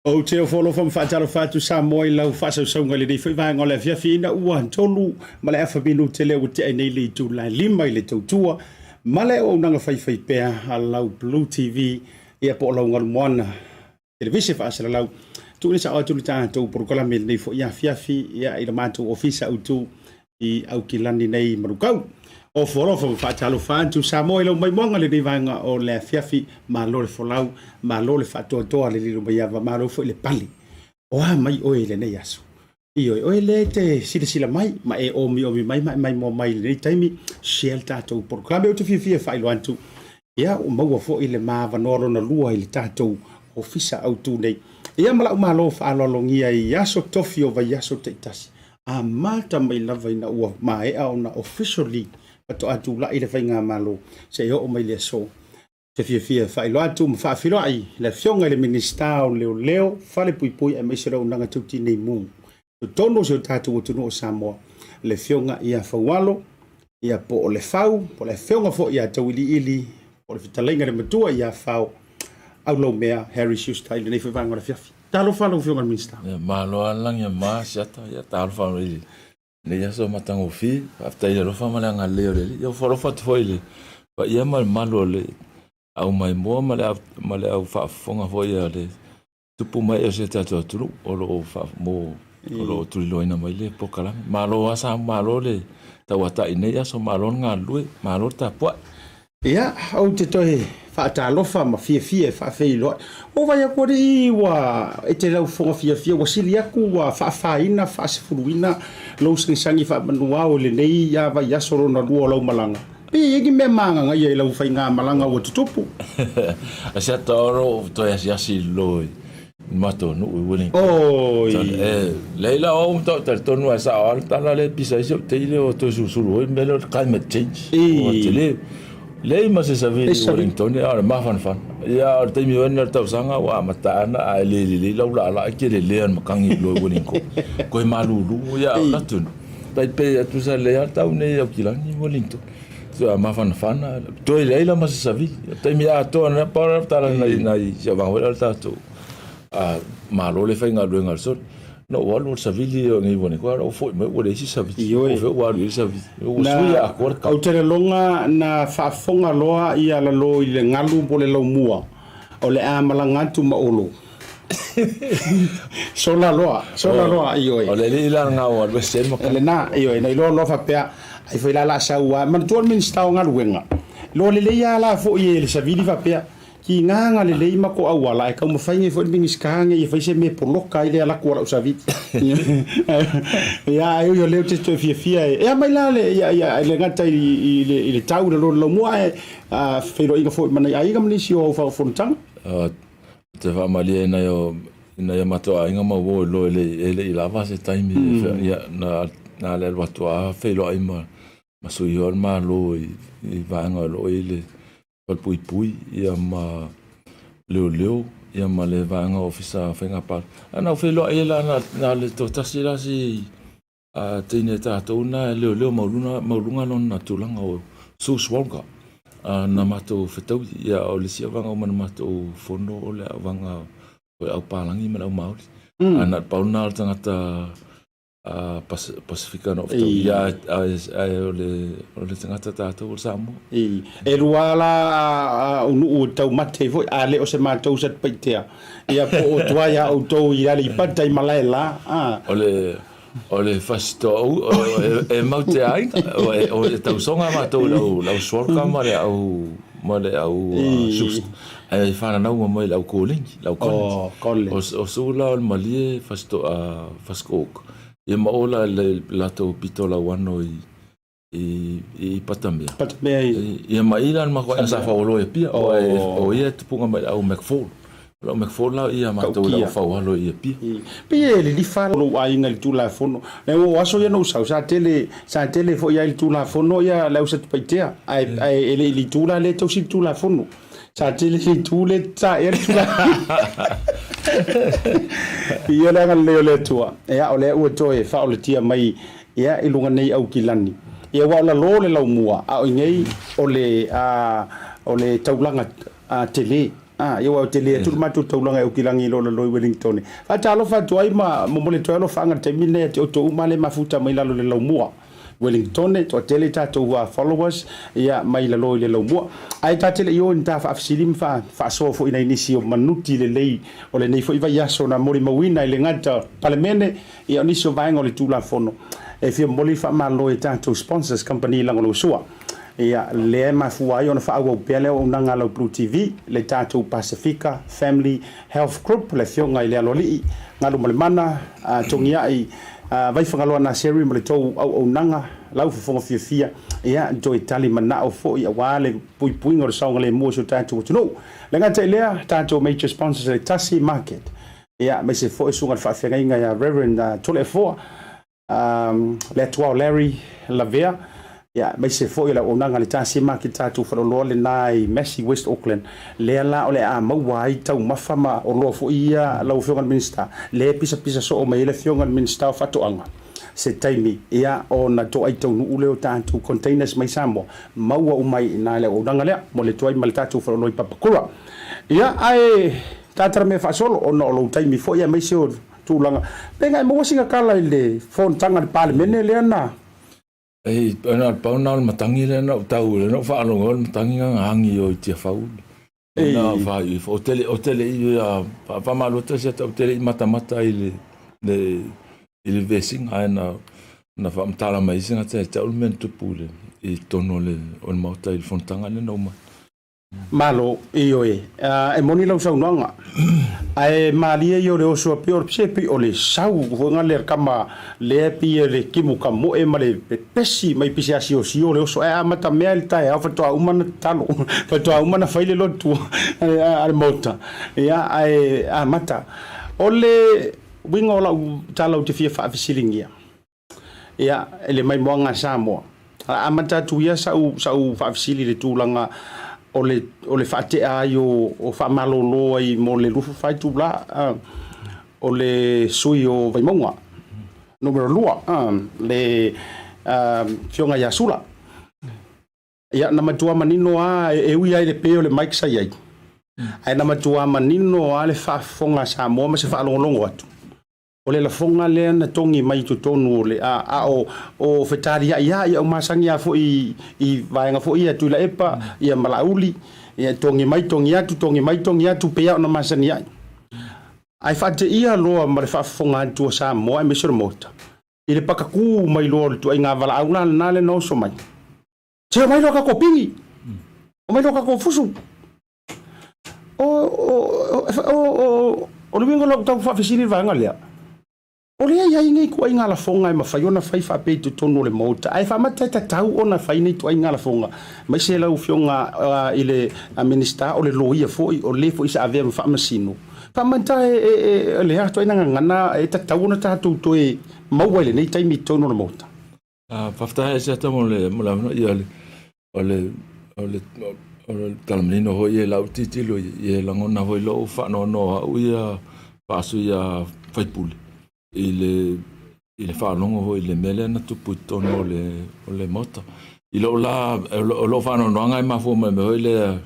Ou te ofo alofa ma faatalofa atu Samoa i lau faasausauga i lenei foi vaega o le afiafi ina ua 3:30 minute lea ua tea ai nei le itula e 5 i le tautua ma le auaunaga faifaipea a lau Blue TV ia po o lau galumoana televise faasalalau. Tuuina sao atu le tatou polokalame i lenei foi afiafi ia i le matou ofisa autu i Aukilani nei i Manukau. Ofo alofa ma faatalofa atu Samoa i lau maimoaga lenei vaega o le afiafi. Malo le folau, malo le faatoatoa le lilo mai ava, malo foi le pale. O a mai oe i lenei aso? Ioe, oe lea e te silasila mai ma e omiomi mai ma e maimoa mai i lenei taimi, share le tatou polokalame. Ou te fiafia e faailoa atu, ia, ua maua foi le ma avanoa lona lua i le tatou ofisa autu nei. Ia ma la'u malo faaaloalogia i aso tofi o vaiaso taitasi, amata mai lava ina ua maea ona officially faatoa tulai le faigamalo seia oo mai le aso. Te fiafia e faailoa atu ma faafiloai le Afioga i le Minisita o Leoleo, Falepuipui aemaise le Auaunaga Tau Tinei Mu i totonu o si o tatou atunuu o Samoa, le Afioga ia Faualo, ia po o Lefau, po o le Afioga foi ia Tauiliili, po o le Fetalaiga i le Matua ia Fao Aulaumea Harry Schuster i lenei foi vaega o le afiafi. Talofa lau Afioga i le Minisita. Ia, malo lava le lagi e ma Siata, ia talofa i lenei aso matagofie. Faafetai i le alofa ma le agalelei o le Alii. Ia ua alofa atu foi i le paia ma le mamalu o le au maimoa ma le au, ma le au faafofoga foi a le tupu mai o si o tatou atunuu o lo o mo o lo o tuliloaina mai le polokalame. Malo lava Samoa, malo le tauatai i lenei aso, malo le galulue, malo le tapuai. Ia, ou te toe faatalofa ma fiafia e faafeiloai. Ua vaai atu alii ua e te laufofoga fiafia, ua sili atu ua faafaina, faasefuluina lou sagisagi faamanuao i lenei vaiaso lona lua o lau malaga. Pe i ai ni mea magagaia i lau faigamalaga ua tutupu? Asiata o lo o toe asiasi i lalo i le matou nuu i Wellington. Oi! E, leai la o au matou talitonu lava e sao lava le tala lea e pisa ai si ou teine o toe susulu ai le mea lea o le climate change. Ua tele. Leai ma se savili i Wellington a o le mafanafana. Ia o le taimi foi lena o le tausaga ua amata ana ae le lelei lau laalaa e tele lea le matagi i lalo i Wellington. Koe malulu ia o atu tai pei e tusa lelei lava le tau nei i Aukilani i Wellington. Toe mafanafana, toe leai la ma se savili. O le taimi atoa lena, pau lena o le tala nai si au vaega foi lea o le tatou Malo le faigaluega a le soli. Na ou alu o le savili o nei ua ko ou foi mai ua leai se savili. Ioe. O fea ua alu i ai le savili. Ua sui atoa le Ou te lagona na faafofoga loa ia lalo i le galu po le laumua o le a malaga atu ma Olo. Sola loa, sola loa, ioe. O le alii la lena ua alu ese ai le makani. Lena, ioe, na iloa loa faapea, ai foi la la sau a. Manatua le Minisita o Galuega, iloa lelei lava la foi e le savili faapea, Kigaga lelei ma ko auala ae taumafai nei foi le Minisita nei e fai se mea e poloka ai le alaku o lau savili. Ia ae ui o lea ou te toe fiafia e e mai la le ia ia e le gata i le i le tau i lalo o le laumua ae feiloaiga foi ma nai aiga ma nisi o au fonotaga. Ou te faamalie i nai o i nai o matou aiga ma uo i lo e le e le i lava se taimi ia na na le alu atu a feiloai ma ma sui o le Malo i i vaega o lo o i le Falepuipui ia ma Leoleo ia ma le vaega Ofisa Faiga Palota. A na ou feiloai ai la na le toatasi la si teine a tatou na e leoleo maualuluga maualuluga lona tulaga o Sue Swalga na matou fetaui ia o le isi vaega uma na matou fono o le vaega o le au palagi ma le au Maori. A na o le pau lena o le tagata Pasifika na ou fetaui ia ae o le o le tagata tatou o le Samoa. E lua la au nuu e taumate ai foi, a le o se matou Satupaitea, ia po o tua ia outou i Aleipata i Malaela, a. O le o le Fasitoou e mau te aiga, o e tausoga matou i le au Swalka ma le au ma le au Schuster, ae fananau mai i le au Koleni. Lau Collins. Oh, O Sue la o le malie Fasitoouta, ia ma o la le latou pito lauano i i i Patamea. Patamea i. Ia ma i la le matou aiga sa faualo i Apia, o ia e tupuga mai i le au McFall. O le au McFall la ia matou i le au faualo i Apia. Pei e lilifa lou aiga i le Tulafono. O aso ia na ou sau, sa tele, sa tele foi ai i le Tulafono ia le au Satupaitea, ae e le i le itu la lea e tausi le Tulafono. Sa tele le itu le sa ea le tulaga. Ia le agalelei o le Atua. Ia o lea ua toe faaolatia mai ia i luga nei Aukilani. Ia ua o lalo le laumua, a o inei o le a o le taulaga a tele. A ia ua tele atu le matou taulaga i Aukilani i lo lalo i Wellington. Faatalofa atu ai ma momoli atu ai alofaaga i le taimi lenei ia te outou uma lea e mafuta mai lalo i le laumua. Wellington, e toatele tatou followers ia mai lalo i le laumua. Ae ta te le i o i ni ta faafesili ma faasoa foi nai nisi o manuti lelei o lenei foi vaiaso na molimauina i le gata Palemene ia o nisi o vaega o le Tulafono. E fia momoli le faamalo i tatou sponsors, kamupani lagolagosua. Ia lea e mafua ai ona faaauau pea le auaunaga a lau Blue TV, le tatou Pasifika Family Health Group, le Afioga i le Aloalii Galumalemana Togiai Vaifagaloa Naseri ma le tou auaunaga, lau fofoga fiafia, ia toe tali manao foi aua le puipuiga o le saogalemu o si o tatou atunuu. Le gata i lea, tatou major sponsors le Tasi Market, ia aemaise foi susuga i le faafeagaiga ia Reverend Toleafoa, le Atua o Larry Lavea, ia, aemaise foi o le auaunaga a le Tasi Market tatou faleoloa lena i Massey West Auckland, lea la o le a maua ai taumafa ma oloa foi ia lau Afioga i le Minisita, lea e pisapisa soo mai ai le Afioga i le Minisita o Faatoaga se taimi, ia, ona toai taunuu lea o tatou containers mai Samoa, maua uma ai i ina le auaunaga lea mo le tuai ma le tatou faleoloa i Papakura. Ia, ae taitaramea faasolo ona o lou taimi foi aemaise o tulaga. Pe na e maua sina tala i le fonotaga a le Palemene lea na. Ei, na o le pau na o le matangi lea na ou tau, lea na ou faalogo ai o le matangi na na agi o i Tiafau. Na fai, o te le, o te le i, faamalo atu ia te au, ou te le i matamata i le, le, i le vesiga, ae na, na faamatala mai ai se gata ia te au le mea na tupu i le, i totonu o le, o le Maota i le fonotaga lea na uma. Malo, ioe, e moni lau saunoaga, ae malie ia o le oso pei o se pei o le sau foi na lea kama lea pei e le timu kamoe ma le pepesi mai pei se asiosio le oso ae amata mea i le taeao faatoa uma ona tatalo faatoa uma ona fai le lotu a le Maota, ia ae amata. O le uiga o lau tala ou te fia faafesiligia, Ia, i le maimoaga a Samoa. A amata atu ia sau, sau faafesili i le tulaga o le, o le faatea ai o, o faamalolo ai mo le 24 itula o le sui o Vaimauga numera 2, le Afioga ia Sula. Ia, na matua manino lava, e ui lava i le pe o le mic sa i ai, ae na matua manino lava le faafofoga a Samoa ma se faalogologo atu. O le lafoga lea na togi mai i totonu o le a, a o, o fetaliai lava ia, o masani lava foi i vaega foi ia Tuilaepa ia ma Laauli, ia togi mai togi atu, togi mai togi atu, pei lava ona masani ai. Ae faateia loa ma le faafofoga atu a Samoa aemaise o le Maota i le pakakū mai loa o le ituaiga valaau la lena lea na oso mai. Se omai loa tatou pigi, omai loa tatou fusu. O, o, o, o, o le uiga o lau tau faafesili i le vaega lea, o lea e i ai nei ituaiga lafoga e mafai ona fai faapea i totonu o le Maota, ae faamata e tatau ona fai nei ituaiga lafoga, aemaise lau Afioga i le Minisita o le Loia foi, o le foi sa avea ma Faamasino. Faamata e, e, e, lea ituaiga gagana e tatau ona tatou toe maua i lenei taimi i totonu o le Maota. Faafetai Asiata mo le mo le avanoa. Ia o le o le o le tala manino foi ia i lau tilotilo ia e lagona foi lou faanoanoa au ia faa-sui usufono i le i le faalogo foi i le mea lea na tupu i totonu o le o le Maota. I lou la o lou faanoanoaga e mafua mai le mea foi lea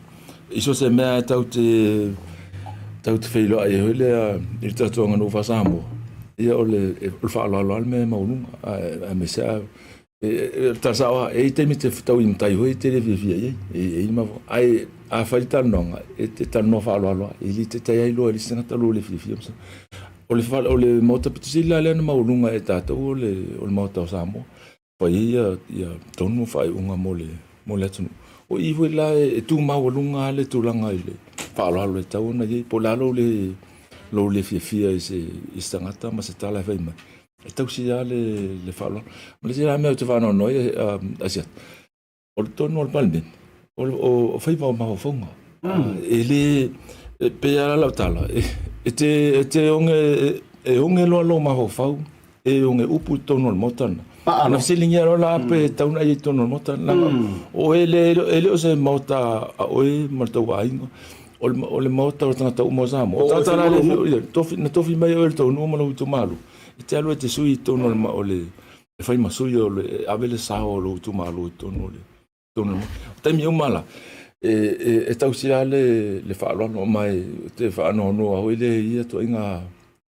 i so o se mea tatou te tatou te feiloai ai foi lea i le tatou aganuu faa-Samoa, ia o le faaaloalo lava le mea e maualuga, aemaise lava e tala sao lava, e i ai taimi e te fetaui i matai foi e te le fiafia i ai, e i ai le mafuaaga. Ae a fai le talanoaga, e te talanoa faaaloalo lava, e le taitai ai loa e le isi tagata lou le fiafia. O le Maota pito sili la lea ona maualuga e tatou o le Maota o Samoa. Fai ai ia tonu ma faaiuga mo le mo le atunuu. O i foi la e tu maualuga lava le tulaga i le faaaloalo e tatau ona i ai. Po o le a lou le lou le fiafia i se i se tagata ma se tala e fai mai, e tausi lava le le faaaloalo. Ma le isi la mea ou te faanoanoa ai Asiata, o le tonu o le Palemene, o faiva o mafaufauga. E le, e pei lava lau tala, e te oge, e oge loa lou mafaufau, e oge upu i totonu o le Maota lena. Ona fesiligia loa la pe tatau ona e i totonu o le Maota lena. O oe e le o se Maota a oe ma le tou aiga, o le Maota o tagata uma o Samoa. O tagata la na tofi mai oe e le tou nuu ma lou itumalo, e te alu e te sui i totonu o le e fai ma sui o le ave le sao o lou itumalo i totonu o le totonu o le Maota. O taimi uma la, e, e, e tausi lava le, le faaaloalo ma e te faanoanoa foi le ia ituaiga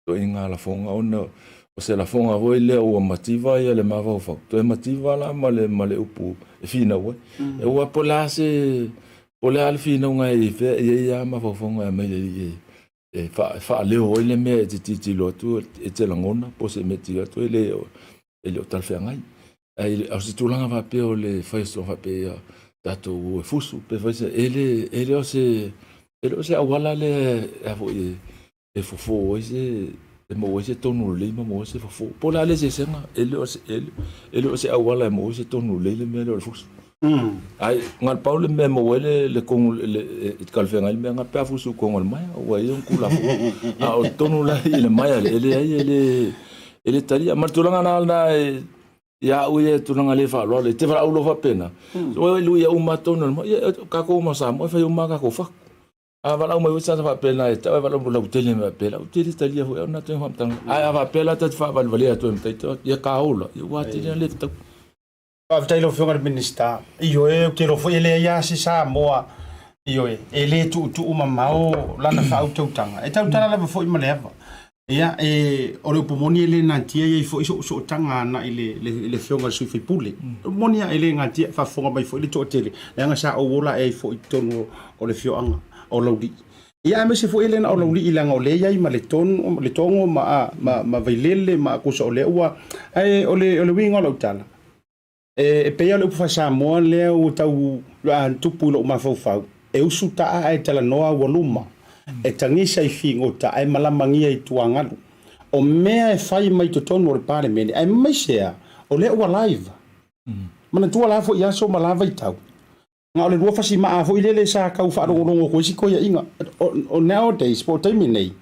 ituaiga lafoga ona o se lafoga foi lea ua mativa ia le mafaufau, toe mativa la ma le, ma le upu e finau ai. Mm. Aua po o le a se, po o le a le finauga e i fea, e i ai lava mafaufauga e aumai e alii e, e faaleo ai le mea e te tilotilo atu e te lagona po o se mea e tilotilo atu e le e le o talafeagai. Ae o se tulaga faapea o le fai o se faapea ia tatou o e fusu pe fai se e le e le o se e le o se auala lea e a foi e fofo ai se e maua ai se tonu lelei ma maua ai se fofo. Po o le a le eseesega, e le o se e le o se auala e maua ai se tonu lelei le mea lea o le fusu. Ai, na o le pau le mea e maua ai le, le kongo, le, e talafeagai le mea na pe a fusu kongo le maea, ua i ai ona Tulafono. A o totonu la i le maea e leai, e le, e le talia. Ma le tulaga la lena e, ia au ia e tulaga le faaaloalo, e te valaau loa faapena, ua luia uma lava totonu o le maea. Ia, tatou uma o Samoa e fai uma lava tatou fatu. A valaau mai foi se tagata faapena e tau e valaau lautele mai faapea, ou te le talia foi au na toe faamatalaga. Ae a faapea la ta te faavalevalea atu ai ma taita, ia ka ola, ia ua atili ona le fetau. Faafetai i lau Afioga i le Minisita. Ioe, ou te iloa foi e leai lava se Samoa, ioe, e le tuutuu mamao lana faautautaga. E tautala lava foi ma le ava. Ia, e, o le upu moni e le natia e i ai foi sou sootaga agai i le, le, le Afioga i le sui usufono. O le moni lava e le natia, faafofoga mai foi le toatele, leaga sa ou ola ai foi i totonu o le afioaga o Laulii. Ia, aemaise foi e le na o Laulii leaga o lea e i ai ma le tonu, le Togo ma, ma, ma Vailele ma tusa o lea ua, ae o le, o le uiga o lau tala, E pei lava o le upu faa-Samoa lea ua tau tupu i lou mafaufau, e usu taa ae talanoa aualuma, e tagisa i figota ae malamagia i tuagalu. O mea e fai mai totonu o le Palemene, aemaise lava o lea ua live. Manatua la foi aso ma la vaitau, na o le lua fasimaa foi lele sa tau faalogologo atu ai si toeaiina. O nowadays, po o taimi nei,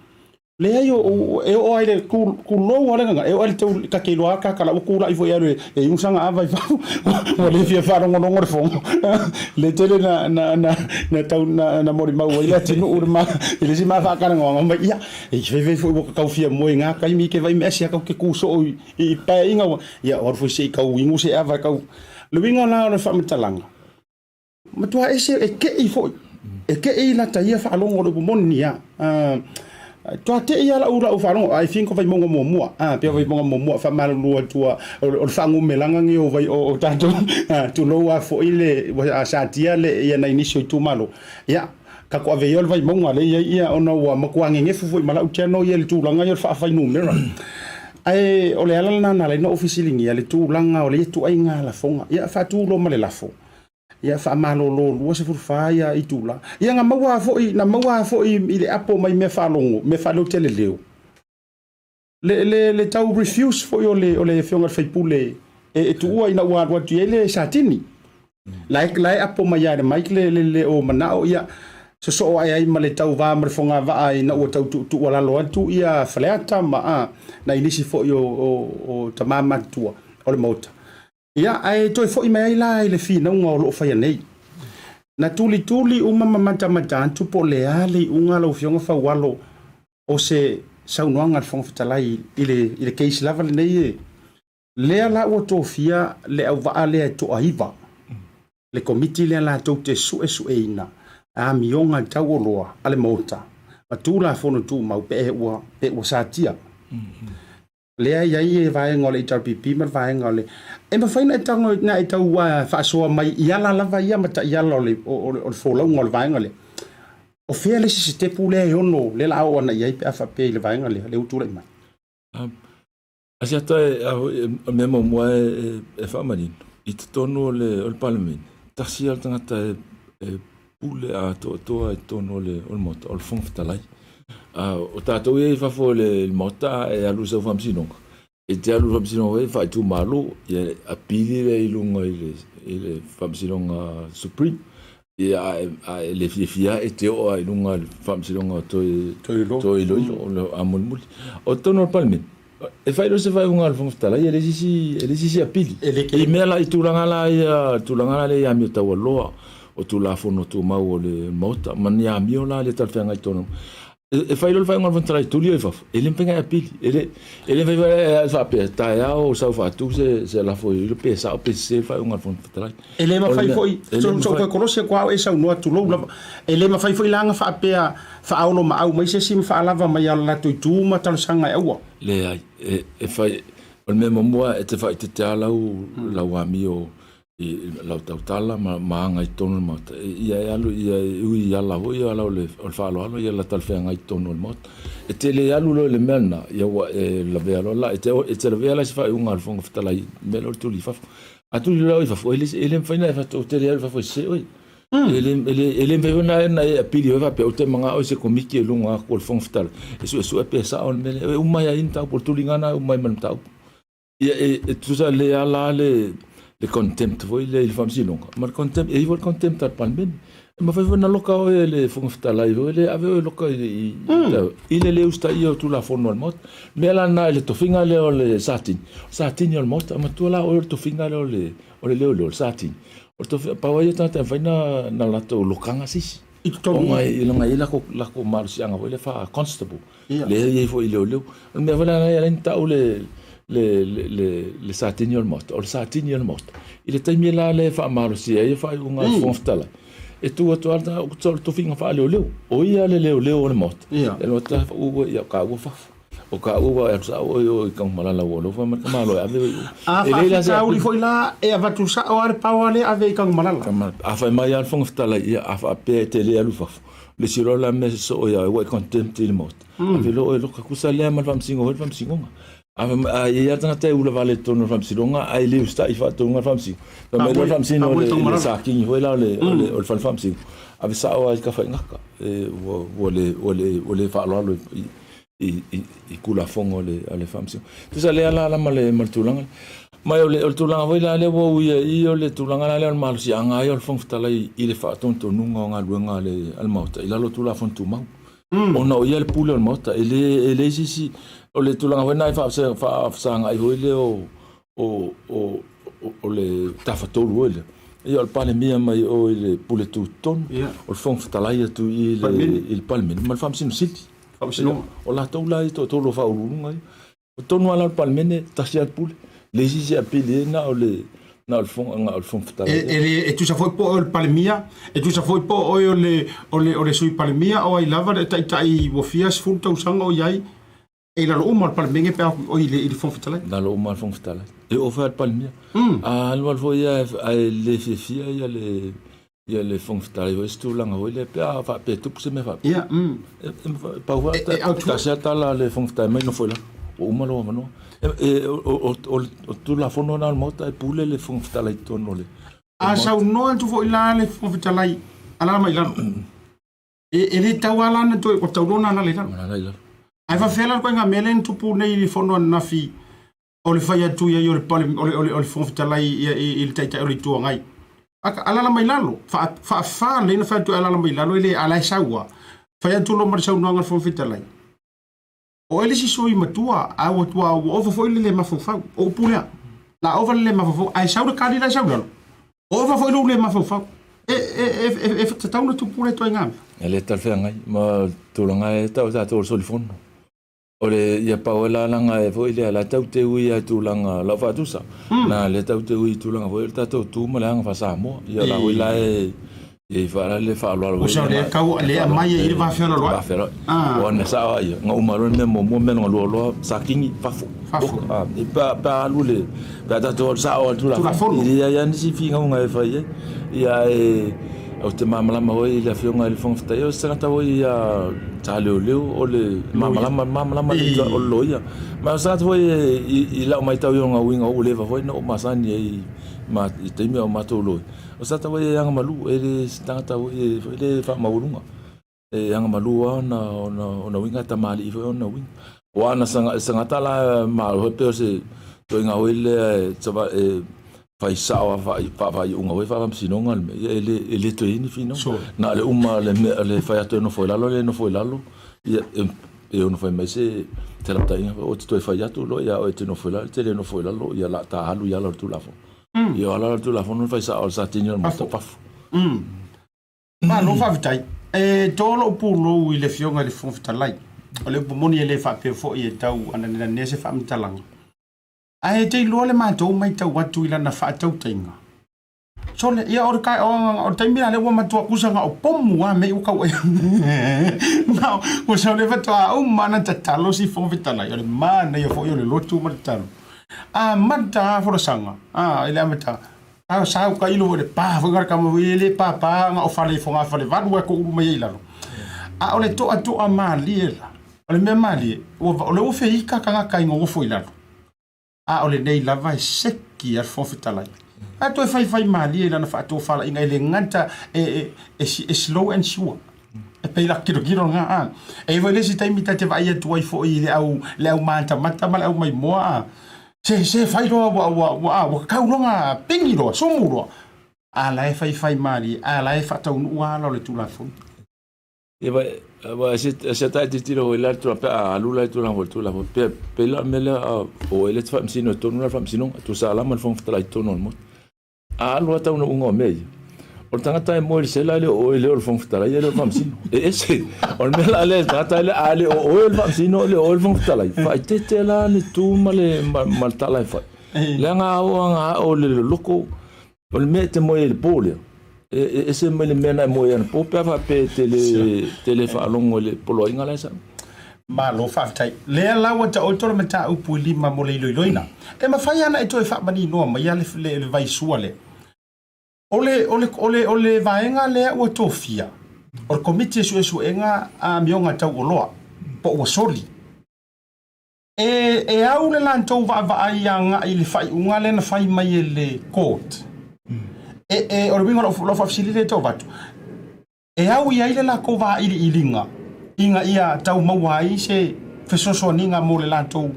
Leai, e oo lava i le tulou lava le gagana, e oo lava i le tau ta te iloa lava ta tala ua tulai foi e alu e inu sana ava i fafo, ua le fia faalogologo le fono. Le tele na tau na molimau ai le atunuu i le isi ma faatalanoaga mai, ia, e fai fai foi ua tau fia moe i na taimi ke vaai mea sia tatou te tu soo i paeaiga ua, ia o alu foi se i tau inu se ava e tau. O le uiga la o le faamatalaga, Matua ese e kei foi. E kei lata ia faalogo o le upu moni a. Toa tei lava lau lau faalogo, I think o Vaimauga muamua, a pei o Vaimauga muamua, faamalulu atu a o le faagumelaga lenei o vai o tatou, tulou lava foi le ua satia le ia nai nisi o itumalo. Ia, tatou ave ia o le Vaimauga lea e i ai ia ona ua matua gegefu foi ma lau channel ia i le tulaga ia o le faafuainumera. Ae o le ala lena na ala ai ona ou fesiligia le tulaga o le ituaiga lafoga. Ia faatu loa ma le lafo. Ia faamalolo 24 ia itula. Ia na maua foi, na maua foi i le apo mai mea faalogo, mea faaleotele leo. Le, le, le tau refuse foi o le, o le afioga i le faipule e, e tuua ina ua alu atu i ai le Satini. La e, la e apo mai lava e le mic le, le, le o manao ia sosoo ae ai ma le tauva ma le fogavaa ina ua tau tuutuualalo atu ia Faleata ma a, nai nisi foi o, o, o tama matutua o le Maota. Ia, ae toe foi mai ai la i le finauga o lo o faia nei. Na tulituli uma ma matamata atu po o le a le iuga a lau Afioga Faualo o se saunoaga a le Fofoga Fetalai i le, i le case lava lenei e, lea la ua tofia le auvaa lea e toaiva, le Komiti lea latou te suesueina amioga taualoa a le Maota ma Tulafono Tumau pe ua, pe ua satia. Lea e i ai le vaega o le HRPP ma le vaega o le... E mafai ona e tago na e tau faasoa mai i ala lava ia ma taiala o le, o, o le folauga o le vaega lea. O fea le isi sitepu lea e ono, lea la a oo ana i ai pe a faapea i le vaega lea, lea ua tulai mai? Asiata e, a, o mea muamua e, e, e faamanino, i totonu o le, o le Palemene, tasi lava le tagata e, e pule atoatoa i totonu o le, o le Maota, o le Fofoga Fetalai. O tatou ia i fafo o le Maota e alu i sau faamasinoga, e te alu i le faamasinoga foi faaitumalo, ia apili lea i luga i le faamasinoga Supreme, ia a e le fiafia e te oo lava i luga i le faamasinoga toe iloilo a mulimuli. O totonu o le Palemene, E fai loa se faaiuga a le Fofoga Fetalai, e leai se isi, e leai se isi apili. E le I mea la, i tulaga la ia, tulaga la lea i amio taualoa, o Tulafono Tumau o le Maota, ma ni amio la le talafeagai i totonu. E, e fai loa le faaiuga a le Fofoga Fetalai, tuli oe i fafo, e le mafai ona e apili. E le, e le mafai foi e faapea, taeao sau faatu se, se lafo i pe sao pe sese le faaiuga a le Fofoga Fetalai. E le mafai foi, so, so toe kolosi atu lava o e saunoa, tulou lava. E le mafai foi la ona faapea faaolomaau mai se isi ma faalava mai a latou itu ma talosaga e aua. Leai, e, e fai, o le mea muamua e te faaeteete lava lau, lau amio i lau tautala ma, ma aga i totonu o le Maota. E, ia e alu, ia e ui i ala foi ia ala o le, o le faaaloalo, ia la talafeagai i totonu o le Maota. E te le alu loa i le mea lena, ia ua e lavea loa la, e te, e te lavea la i se faaiuga a le Fofoga Fetalai i le mea lea o le tuli i fafo. A tuli loa i fafo, e le, e le mafai ona e fai, ou te le alu i fafo e sese oe. E le, e le, e le mafai foi ona e apili oe faapea, ou te manao i se komiti e luga atu o le Fofoga Fetalai, e suesue pe sao le mea lea. E uma ai lava i mataupu, o le tuliga lena e uma ai ma le mataupu. Ia, e, e tusa le ala le, le contempt foi lea i le faamasinoga, ma le contempt, e i ai foi le contempt a le Palemene. E mafai foi ona loka oe e le Fofoga Fetalai foi lea, ave oe e loka i, i, i le le usitaia o Tulafono a le Maota. O le mea la lena i le tofiga lea o le Satini, o Satini o le Maota, matua la oe o le tofiga lea o le, o le leoleo, o le Satini. O le tofiga, pau lava ia o tagata e mafai ona, na latou lokaga se isi. I totonu. Ona e, ona e i ai latou, latou malosiaga foi lea faa-constable. Ia. Lea e i ai foi i leoleo. O le mea foi lea e ala ai ona tau le, le, le, le, le Satini o le Maota, o le Satini o le Maota. I le taimi la lea e faamalosia ai faaiuga a le Fofoga Fetalai, e tu atu lava le o le tofiga faaleoleo. O ia le leoleo o le Maota. Ia. E loa ua ia ka ua fafo. O ka ua e sa o i ka malala ua lofa ma ka malo e ave o i. A faafitauli foi la e avatu sao lava le paoa lea ave i Tanumalala. A fai mai lava le Fofoga Fetalai, ia a faapea e te le alu i fafo, le isi loa la mea sosoo ia ua e contempt i le Maota. Ave loa oe loka tusa lea ma le Faamasinoga foi le Faamasinoga. A i ai lava le tagata e ulavale i totonu o le Faamasinoga ae le usitai i faatonuga a le Faamasino, fai mai loa le Faamasino i le Sakini foi la o le Fale Faamasino, ave sao lava i Tafaigata, ua le faaaloalo i Tulafono a le Faamasinoga. Tusa lea la ma le tulaga lea. Ma o le tulaga foi la lea ua uia i o le tulaga la lea o le malosiaga ai o le Fofoga Fetalai i le faatonutonuga o galuega a le Maota i lalo o Tulafono Tumau. Ona o ia le pule o le Maota, e le, e leai se isi, o le tulaga foi lena e faafesagai foi lea o, o, o, o le tafatolu foi lea. Ia o le Palemia mai o i le pule tutotonu, o le Fofoga Fetalai atu i le Palemene ma le Faamasino Sili. Faamasinoga. O latou la ia toatolu o faauluuluga ia. O totonu lava la o le Palemene, tasi lava le pule. Leai se isi e apili ai na o le. Na o le Fofoga, na o le Fofoga Fetalai. E, e, le, e tusa foi po o le Palemia, e tusa foi po o oe o le, o le, o le Sui Palemia, o ai lava le taitai ua fia 10 tausaga o i ai, e i lalo uma o le Palemene pe a o i le, i le Fofoga Fetalai. Lalo uma o le Fofoga Fetalai. E oo foi lava le Palemia. A alu alu foi ia ae le fiafia ia le ia le Fofoga Fetalai foi se tulaga foi lea pe a faapea e tupu se mea faapea. Ia, mm. E, pau foi e, e, tasi lava tala a le Fofoga Fetalai mai nofo i lalo. Ua uma lou avanoa. E, e, o, o, o, o Tulafono lena o le Maota e pule le Fofoga Fetalai i totonu o le A saunoa atu foi la le Fofoga Fetalai, alaala mai i lalo. E, e le tau lava la ona toe, ua tau loa ona alaala i lalo. Alaala i lalo. Ae faafefea la le ituaiga mea lea na tupu nei i le fono ananafi o le fai atu i ai o le, pale, o le, o le, o le Fofoga Fetalai i, i, i le Taitai o le Itu Agai. Aka, alaala mai lalo. Faa, faafa lelei ona fai atu e alaala mai lalo, e le, a la e sau lava. Fai atu loa ma le saunoaga a le Fofoga Fetalai. O oe le isi sui matua, a ua, ua, ua ova foi le le mafaufau. O upu lea. La ova le le mafaufau, ae sau le kali la e sau lalo. Ua ova foi lou le mafaufau. E, e, e, e, e tatau ona tupu lea ituaiga mea. E le talafeagai ma tulaga e tau tatou o le solifono. O le ia pau ai la leaga e foi lea la tau te ui a tulaga lau faatusa. Na le tau te ui tulaga foi o le tatou tu ma le aga faa-Samoa. Ia la foi la e Ia i faa le faaaloalo O sa le kau le aumai ai i le va fealoaloai. Va fealoaloai. Ah. O na sao ai, nga uma loa le mea muamua mea lona lua loa sa kingi fafo. Fafo. Ah, i pa pa alu le pe a tatou alu sao atu la. Tulafono. I le ai lava nisi finauga e fai ai. Ia e ou te malamalama foi i le afioga i le Fofoga Fetalai, o se tagata foi ia sa leoleo o le malamalama malamalama le o le loia. Ma o se tagata foi i lau matau i ona uiga ua leva foi ona ou masani ai ma i taimi a o matou loia. O se tagata foi e agamalu, e le se tagata foi e le faamaualuga. E agamalu lava ona, ona, ona uiga, e tamalii foi ona uiga. Aua ana se tagata la malo foi pei o se ituaiga foi lea e, e fai sao faa-faaiuga foi faa-faamasinoga le mea, ia e le, e le toe i ai ni finauga. Sure. Na o le uma le mea, le fai atu e nofo i lalo, le nofo i lalo, ia e, e ono fai mai se felavataaiga, ou te toe fai atu loa ia oe e te nofo i lalo, e te le nofo i lalo, ia o le a ta alu i ala o le Tulafono. Ia o ala o le Tulafono na fai sao o le Satini o le Maota Fafo. Malo faafetai. E to lou pulou i le Afioga i le Fofoga Fetalai. O le upu moni e le faapea foi e tau ananenanea se faamatalaga. Ae e te iloa le matou matau atu i lana faatautaiga. Sole, ia o le, ka, o, o le taimi la lea ua matua kusa na o pomu a mei ua kau ai. Na, ua sau le faatoa uma ana tatalo si Fofoga Fetalai. O le manaia foi o le lotu ma le tatalo. Amata a folasaga, a, i le amataga, a sau ka ilo foi le pa foi ngara kama foi le pa pa nga o fale fo nga fale valu a ko ulu mai ai lalo. A o le toatoa malie la, o le mea malie, ua, o le ua feika tagata i gogofo i lalo. A o lenei lava e seki a le Fofoga Fetalai. A toe faifai malie i lana faatofalaiga e le gata e, e, e, e slow and sure. E pei la kilokilo lena a. E i ai foi le isi taimi ta te vaai atu ai foi i le au le au matamata ma le au maimoa a. Se se fai loa ua ua ua a ua kau loa nga pigi loa sumu loa. A la e faifai malie a la e faataunuu lava ala o le Tulafono. Ia va va se se ta tilotilo foi la le tulaga pe a alu la i tulaga foi le Tulafono pe pei la o le mea lea o oe lea e te faamasino i totonu la le Faamasinoga tusa lava ma le Fofoga Fetalai i totonu o le Maota. A alu lava taunuuga o mea ia, o le tagata e moe i le sela e le o oe lea o le Fofoga Fetalai, e le o le Faamasino. E ese. O le mea la lea, le tagata lea, a le o oe o le Faamasino, e le o oe le Fofoga Fetalai, faaeteete la le tu ma le, ma, ma le tala e fai. Leaga a oo lava o le loloko, o le mea e te moe ai i le po lea, e, e ese mai le mea na e moe ai anapo pe a faapea e te le, te le faalogo i le poloaiga la e sau. Malo faafetai. Lea la ua taoto le mataupu e lima mo le iloiloina. E mafai lava ona e toe faamaninoa maia le, le, le vaisua lea. O le, o le, o le, o le vaega lea ua tofia, o le Komiti e Suesuega a Amioga Tau Oloa, po ua soli. E, e au le latou vaavaai agai i le faaiuga lea na fai mai e le court. E, e, o le uiga o lau, lau faafesili lea e tau avatu, E au i ai le latou vailiiliga ina ia tau maua ai se fesoasoaniga mo le latou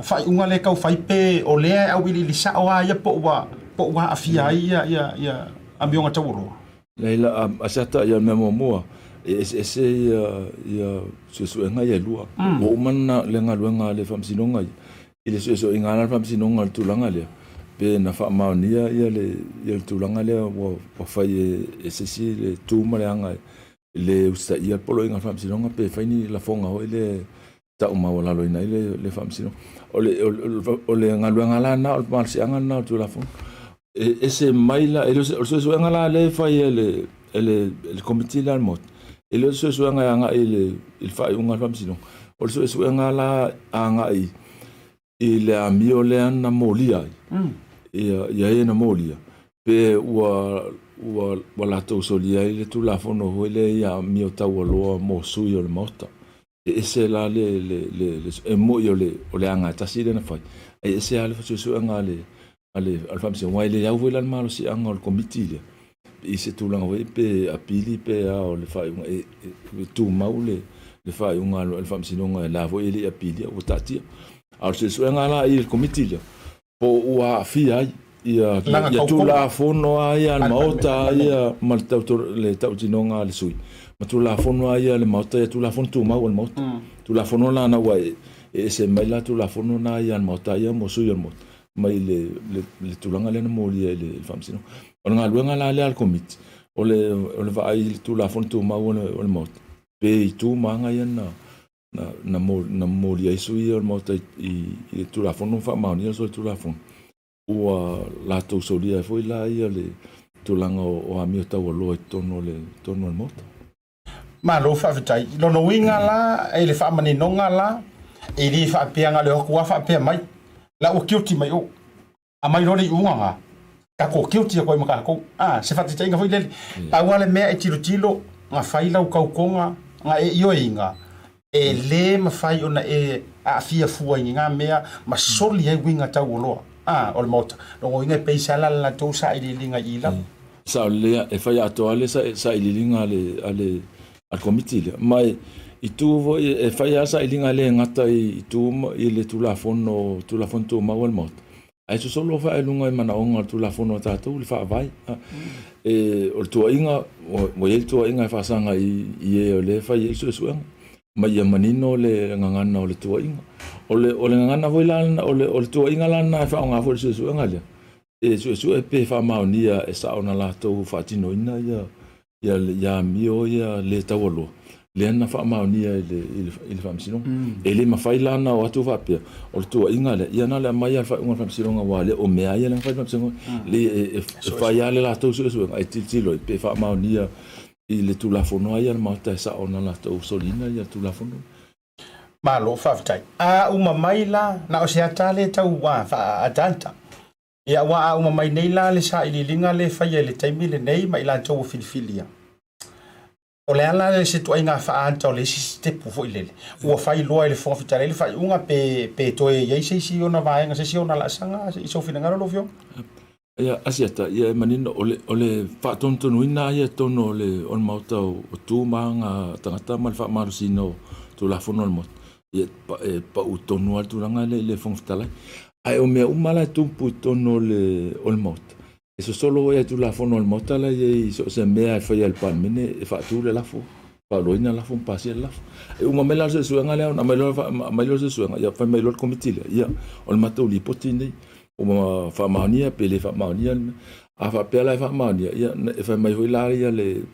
faaiuga lea e tau fai pe o lea e auiliili sao lava ia po ua po ua aafia ai ia ia ia amioga taualoa. Leai la, a se ata ia mea muamua, e eseese ia ia suesuega ia e lua. Ua uma le galuega a le Faamasinoga ia I le suesuega a le Faamasinoga o le tulaga lea, pe na faamaonia ia le, ia le tulaga lea ua, ua fai e, e se isi le tu ma le aga e le usitaia le poloaiga a le Faamasinoga pe fai ni lafoga foi lea e tau maualaloina ai le Faamasinoga. O le, o le galuega la lena, o le malosiaga lena o le Tulafono. E ese mai la, e le o se, o le suesuega la lea e fai e le, e le, e le Komiti lea a le Maota, e le o se suesuega e agai i le, i le faaiuga a le Faamasinoga. O le suesuega la agai i le amio lea na molia ai, ia, ia e na molia, pe ua, ua, ua latou solia ai le Tulafono foi lea i amio taualoa mo sui o le Maota. E ese la le, le, le, le e moi o le, o le aga e tasi lea na fai, ae ese lava le suesuega a le, a le, a le Faamasinoga, aua e le au foi la le malosiaga o le Komiti lea i se tulaga foi pe apili pe a o le faaiuga e, e, e tumau le, le faaiuga a le Faamasinoga la foi e le i apilia ua taatia. A o le suesuega la i le Komiti lea, po o ua aafia ai ia, ia Tulafono a ia a le Maota ia ma le, tau, le tautinoga a le sui, ma Tulafono a ia a le Maota, ia Tulafono Tumau a le Maota. Tulafono la na ua e, e ese mai la Tulafono na ia a le Maota ia mo sui o le Maota mai le, le, le tulaga lea na molia i le, le Faamasinoga. O le galuega la lea a le Komiti, o le, o le vaai i le Tulafono Tumau o le, o le Maota, pe i tu ma aga ia na, na, na, mo, na molia ai sui o le Maota i, i, i le Tulafono ma faamaonia le Tulafono, ua latou solia ai foi la ia le tulaga o, o amio taualoa i totonu o le, totonu o le Maota. Malo faafetai. I lona uiga la, i le faamaninoga la, e le faapea na o le o atu lava faapea mai, la ua guilty mai o. Aumai loa le iuga na, tatou guilty atu ai ma tatou. A, se faataitaiga foi lele. Pau lava le mea e tilotilo, na fai lau tautoga, na e ioeina, e le mafai ona e aafia fua i ni mea ma soli ai uiga taualoa a, o le Maota. Lona uiga e pei se ala le latou sailiiliga i i lava. Sao lelei, e fai atoa le sailiiliga a le, a le, a le Komiti lea. Ma i tu foi, e fai lava sailiga le gata i tu i le Tulafono, Tulafono Tumau a le Maota, ae sosolo foi i luga i manaoga o le Tulafono a tatou, le Faavae. E, o le tuuaiga, ua i ai le tuuaiga e faasaga i, i e o lea e fai ai le suesuega, ma ia manino le gagana o le tuuaiga. O le, o le gagana foi la, o le, o le tuuaiga la lena e faaaoga foi i le suesuega lea, e suesue pe faamaonia e sao na latou faatinoina ia ia ia amio ia le taualoa lea na faamaonia i le, i le, i le faamasinoga. E le mafai la ona o atu faapea o le tuuaiga lea, ia na o le aumai lava le faaiuga o le faamasinoga aua lea o mea ia lea na fai i le faamasinoga. Le e, e, e fai lava le latou suesuega e tilotilo ai pe faamaonia i le Tulafono a ia le Maota e sao na latou soliina ia Tulafono. Malo faafetai. A uma mai la, na o se ata lea tau faaataata. Ia aua a uma mai nei la le sailiiliga lea e faia i le taimi lenei ma i latou ua filifilia, o le a la se ituaiga faaata o le isi sitepu foi lele ua fai loa e le Fofoga Fetalai le faaiuga pe, pe toe i ai se isi ona vaega, se isi ona laasaga i sou finagalo lau Afioga? Ia, Asiata, ia e manino, o le, o le faatonutonuina ia i totonu o le, o le Maota o, o tu ma aga tagata ma le faamalosiina o Tulafono a le Maota, ia e pau tonu lava le tulaga lea i le Fofoga Fetalai. Ae o mea uma la e tupu i totonu o le, o le Maota, e sosolo foi i Tulafono a le Maota la e i ai i so o se mea e faia e le Palemene e faatu le lafo, faaluaina lafo ma pasia le lafo. E uma mai la le suesuega lea ona aumai loa, aumai loa le suesuega, ia fai mai loa le Komiti lea, ia, o le matou lipoti lenei, ua faamaonia pe le faamaonia le mea. A faapea la e faamaonia, ia e fai mai foi la ia le,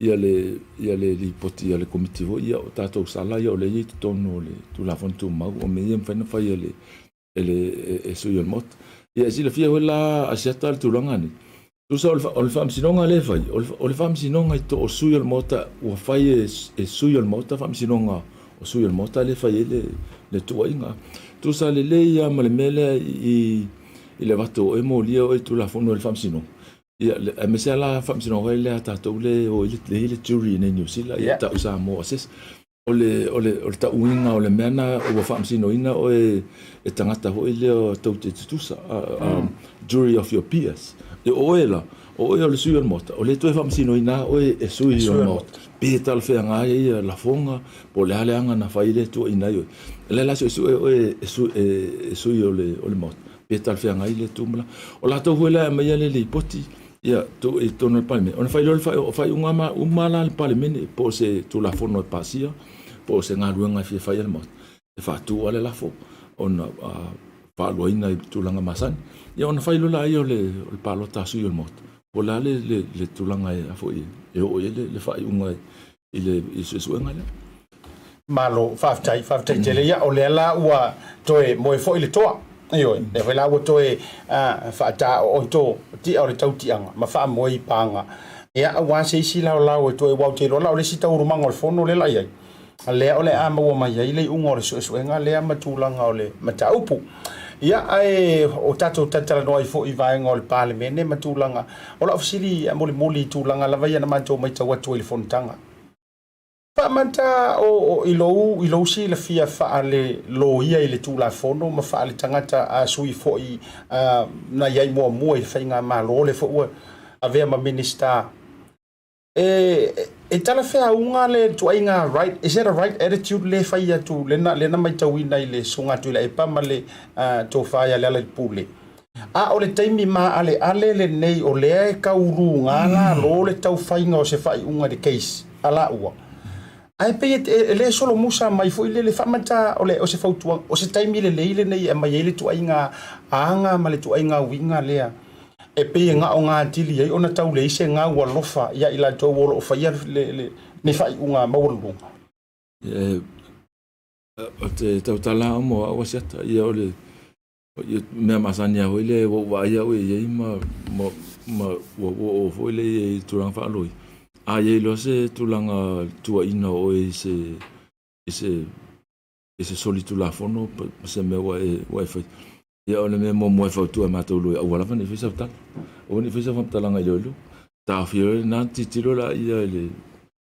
ia le, ia le lipoti a le Komiti foi, ia o tatou sala ia o lea e i ai i totonu o le Tulafono Tumau, o mea ia e mafai ona fai e le, e le e sui o le Maota. Ia e silafia foi la Asiata le tulaga nei. Tusa o le, o le faamasinoga lea e fai, o le, o le faamasinoga i to o sui o le Maota, ua fai e, e sui o le Maota faamasinoga o sui o le Maota lea e fai ai le, le tuuaiga. Tusa lelei lava ma le mea lea i, i le avatu o oe molia oe i Tulafono i le faamasinoga. Ia, aemaise lava la faamasinoga foi lea a tatou lea e o i le, lea e i le jury i inei i Niu Sila, ia tau Samoa Assess. O le, o le, o le tauina o le mea na ua faamasinoina oe e tagata foi lea tou te tutusa, jury of your peers. E o oe la, o oe o le sui o le Maota, o lea toe faamasinoina lava oe e sui o le Maota. Pe talafeagai ia lafoga, po o le a le aga na fai lea e tuuaina ai oe. O lea la suesue oe e sui, e sui o le, o le Maota, pe talafeagai lea tu ma la. O latou foi la e aumaia le lipoti, Ia, tuu i totonu o le Palemene. Ona fai loa le faaiuga uma la a le Palemene, po o se Tulafono e pasia, po o se galuega e fia fai e le Maota, e faatu lava le lafo ona faaluaina i tulaga masani. Ia ona fai loa lea o le palota a sui o le Maota, po o le a le tulaga e oo i ai le faaiuga i le suesuega lea. Malo, faafetai, faafetai tele. Ia, o lea la ua toe moe foi le toa. Ioe, lea foi la ua toe faataooto tia o le tautiaga ma faamoe i paga. Ia, aua se isi laolao e toe, aua ou te iloa la o le isi taualumaga o le fono lea la i ai, lea o le a maua mai ai le iuga o le suesuega lea ma tulaga o le mataupu. Ia, ae o tatou talatalanoa ai foi i vaega o le Palemene ma tulaga. O lau fesili molimoli i tulaga lava ia na matou matau atu ai i le fonotaga. Faamata o i lou i lou silafia faale-loia i le Tulafono ma faale-tagata a sui foi na i ai muamua i le faigamalo lea foi ua avea ma Minisita, e e talafeauga le ituaiga right, is that a right attitude le fai atu lena lena matauina i le Susuga Tuilaepa ma le Tofa ia Lealailepule? A o le taimi maaleale lenei o lea e tau luga lalo le tau faiga o se faaiuga i le case a laua. Ae pei e le solomusa mai foi lele faamata o le o se fautuaga, o se taimi lelei lenei e aumai ai le ituaiga aga ma le ituaiga uiga lea e pei e gaoga atili ai ona tau leai se gau alofa ia i latou o lo o faia lenei faaiuga maualuluga. O te tautala mo au asiata, ia o le Ia mea masani lava foi lea ua ou vaai au i ai ma ma ma ua oo foi lea i tulaga faaloi. A i ai loa se tulaga tuuaiina o oe i se i se i se solitulafono ma se mea ua e ua e faia, ia o le mea muamua e fautua e matou loia, aua lava ne i fai sau tala, aua ne i fai sau faamatalaga i leoleo. Taofia loa lena, tilotilo laia i le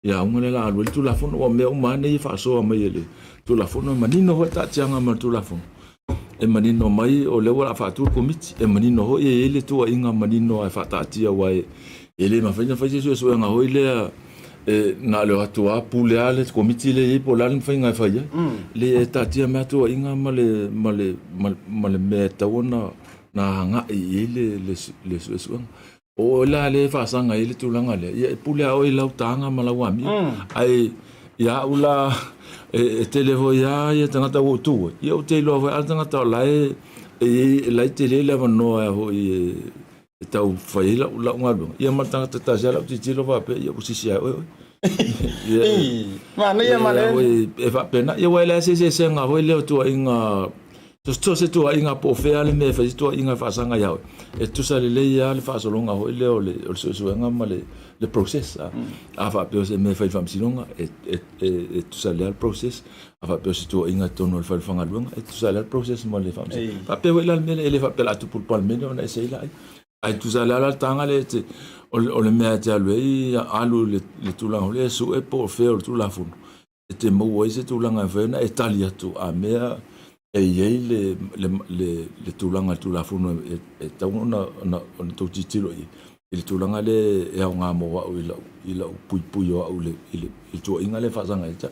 i auga lea o le a alu ai le Tulafono. Aua o mea uma lava nei e faasoa mai e le Tulafono, e manino foi le taatiaga mai o le Tulafono. E manino mai o lea ua faatu le Komiti, e manino foi e i ai le tuuaiga manino e faataatia aua e le mafai ona fai se suesuega foi lea e na o le o atu lava pule lava le Komiti lea e i ai po o le a le faiga e fai ai. Leai, e taatia mai lava tuuaiga ma le ma le ma le mea e tatau ona agai i ai le suesuega. O oe la lea e faasaga ai le tulaga lea, ia e pule lava oe i lau taga ma lau amio. Ae ia au la, e tele foi lava ia tagata ua ou tu ai, ia ou te iloa foi lava le tagata o la e i ai, la e tele le avanoa foi e tau fai ai lau galuega, ia ma le tagata tasi lava lau tilotilo faapea, ia ua sisi lava e oe oe. Manaia, manaia. E faapena, ia aua e leai se eseesega foi lea o tuuaiga So se tuuaiga po o fea le mea e fai se tuuaiga e faasaga ia oe, e tutusa lelei lava le faasologa foi lea o le suesuega ma le process. A faapea o se mea e fai i le faamasinoga, e tutusa lelei lava le process. A faapea o se tuuaiga i totonu o le fale faigaluega, e tutusa lelei lava le process ma le faamasinoga. E faapea foi la le mea lea, e le faapea o le a tupu i le Palemene ona ese ai laia. Ae tutusa lelei lava la le taga lea e te, o le mea e te alu ai, alu i le tulaga foi lea e sue po o fea o le Tulafono. e te maua ai se tulaga e mafai ona e tali atu a mea e i ai le tulaga i le Tulafono e tatau ona outou tilotilo i ai i le tulaga lea e aoga mo au i lau puipui o au i le tuuaiga lea e faasaga ia te au.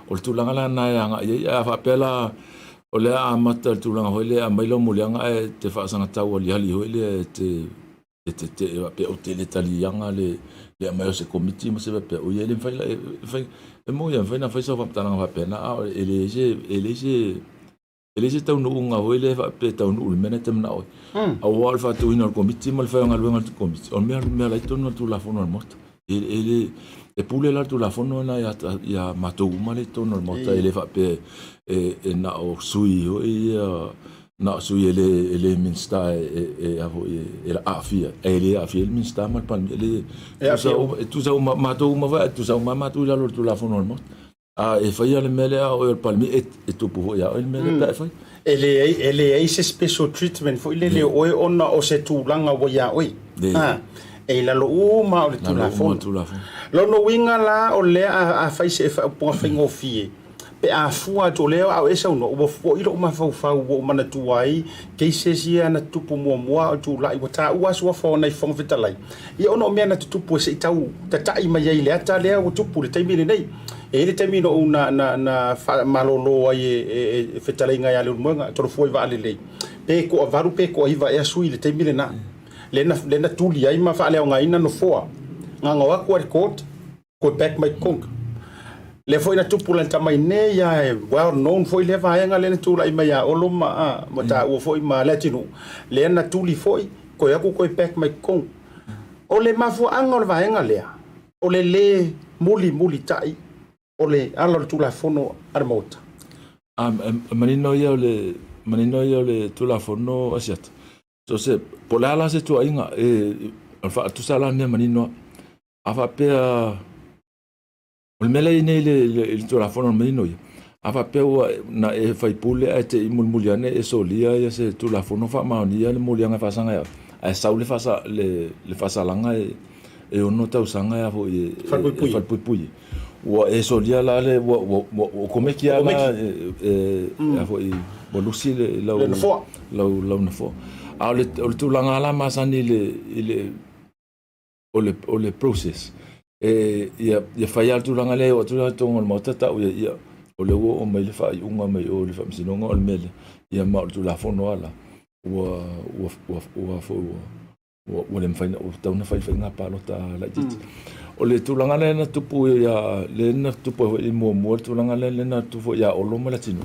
O le tulaga la lena e agai i ai. Ae a faapea la o lea a amata i le tulaga foi lea e aumai lau moliaga ae te faasagatau aliali foi lea e te e tetee faapea ou te le taliaga le le aumai o se komiti ma se faapea oi e le mafai e fai e moni e mafai ona fai sau faamatalaga faapena a e leai se e leai se e leai se taunuuga foi lea faapea e taunuu i le mea lena e te manao ai aua o le faatuina o le komiti ma le fai o galuega a le komiti o le mea mea la i totonu o le Tulafono a le Maota e e le e pule la le Tulafono lena ia ia matou uma lea i totonu o le Maota e le faapea e e na o sui foi ia Na o sui e le e le Minisita e e a foi e aafia, e le aafia ai le Minisita ma le Palemia. E le e tutusa uma, e tutusa uma matou uma foi, e tutusa uma matou i lalo o le Tulafono a le Maota. A e faia le mea lea a oe o le Palemia, e e tupu foi ia oe le mea lea pe a e fai. E leai, e leai se special treatment foi lele o oe ona o se tulaga ua ia oe. A, e i lalo uma o le Tulafono. Lona uiga la o lea a, a fai se faaupuga faigofie, Pe a fua atu, o lea a o e saunoa, ua foi lou mafaufau ua ou manatua ai cases ia na tutupu muamua a o tulai, ua taua suafa o nai Fofoga Fetalai, ia ona o mea na tutupu e se i tau tatai mai ai i le ata lea ua tupu i le taimi lenei. E i ai le taimi na ou na, na, na faamalolo ai e, e, e fetalaiga ia Leulumoega, Tolofua i Vaalelei, pe toavalu pe toaiva ea sui i le taimi lena, lea na, lea na tuli ai ma faaleaogaina nofoa. Gagau atu a le court, Go back mai Kong. Lea foi na tupu lata mai nei a e well known foi lea vaega lea na tulai mai ia Olo ma a ma taua foi ma Leatinuu. Lea na tuli foi koe aku koe back mai Kong. O le mafuaaga o le vaega lea, o le le mulimulitai. O le ala o le Tulafono a le Maota. A manino ia o le manino ia o le Tulafono Asiata. So se po le ala se tuaiga e o le faatusa la mea manino a faapea o le mea lea nei le le Tulafono manino ia. A faapea ua na e faipule ae te i mulimuli ane e solia ia se Tulafono faamaonia le moliaga e faasaga ia ae sau le faasa le le faasalaga e e ono tausaga e foi e falepuipui. Ua e solia la le ua ua ua komeki a la e e foi ua lusi le lau lau lau nofoa. A o le o le tulaga la masani i le i le o le o le process e ia ia fai a le tulaga lea e oo atu la totonu o le Maota tau ia ia o lea ua oo mai le faaiuga mai o le Faamasinoga o le mea lea ia ma o le Tulafono a la ua ua ua ua foi ua ua le mafai ua tatau ona fai faiga palota laitiiti. O le tulaga lea na tupu ia lea na tupu foi i muamua le tulaga lea lea na tupu foi ia Olo ma Latino.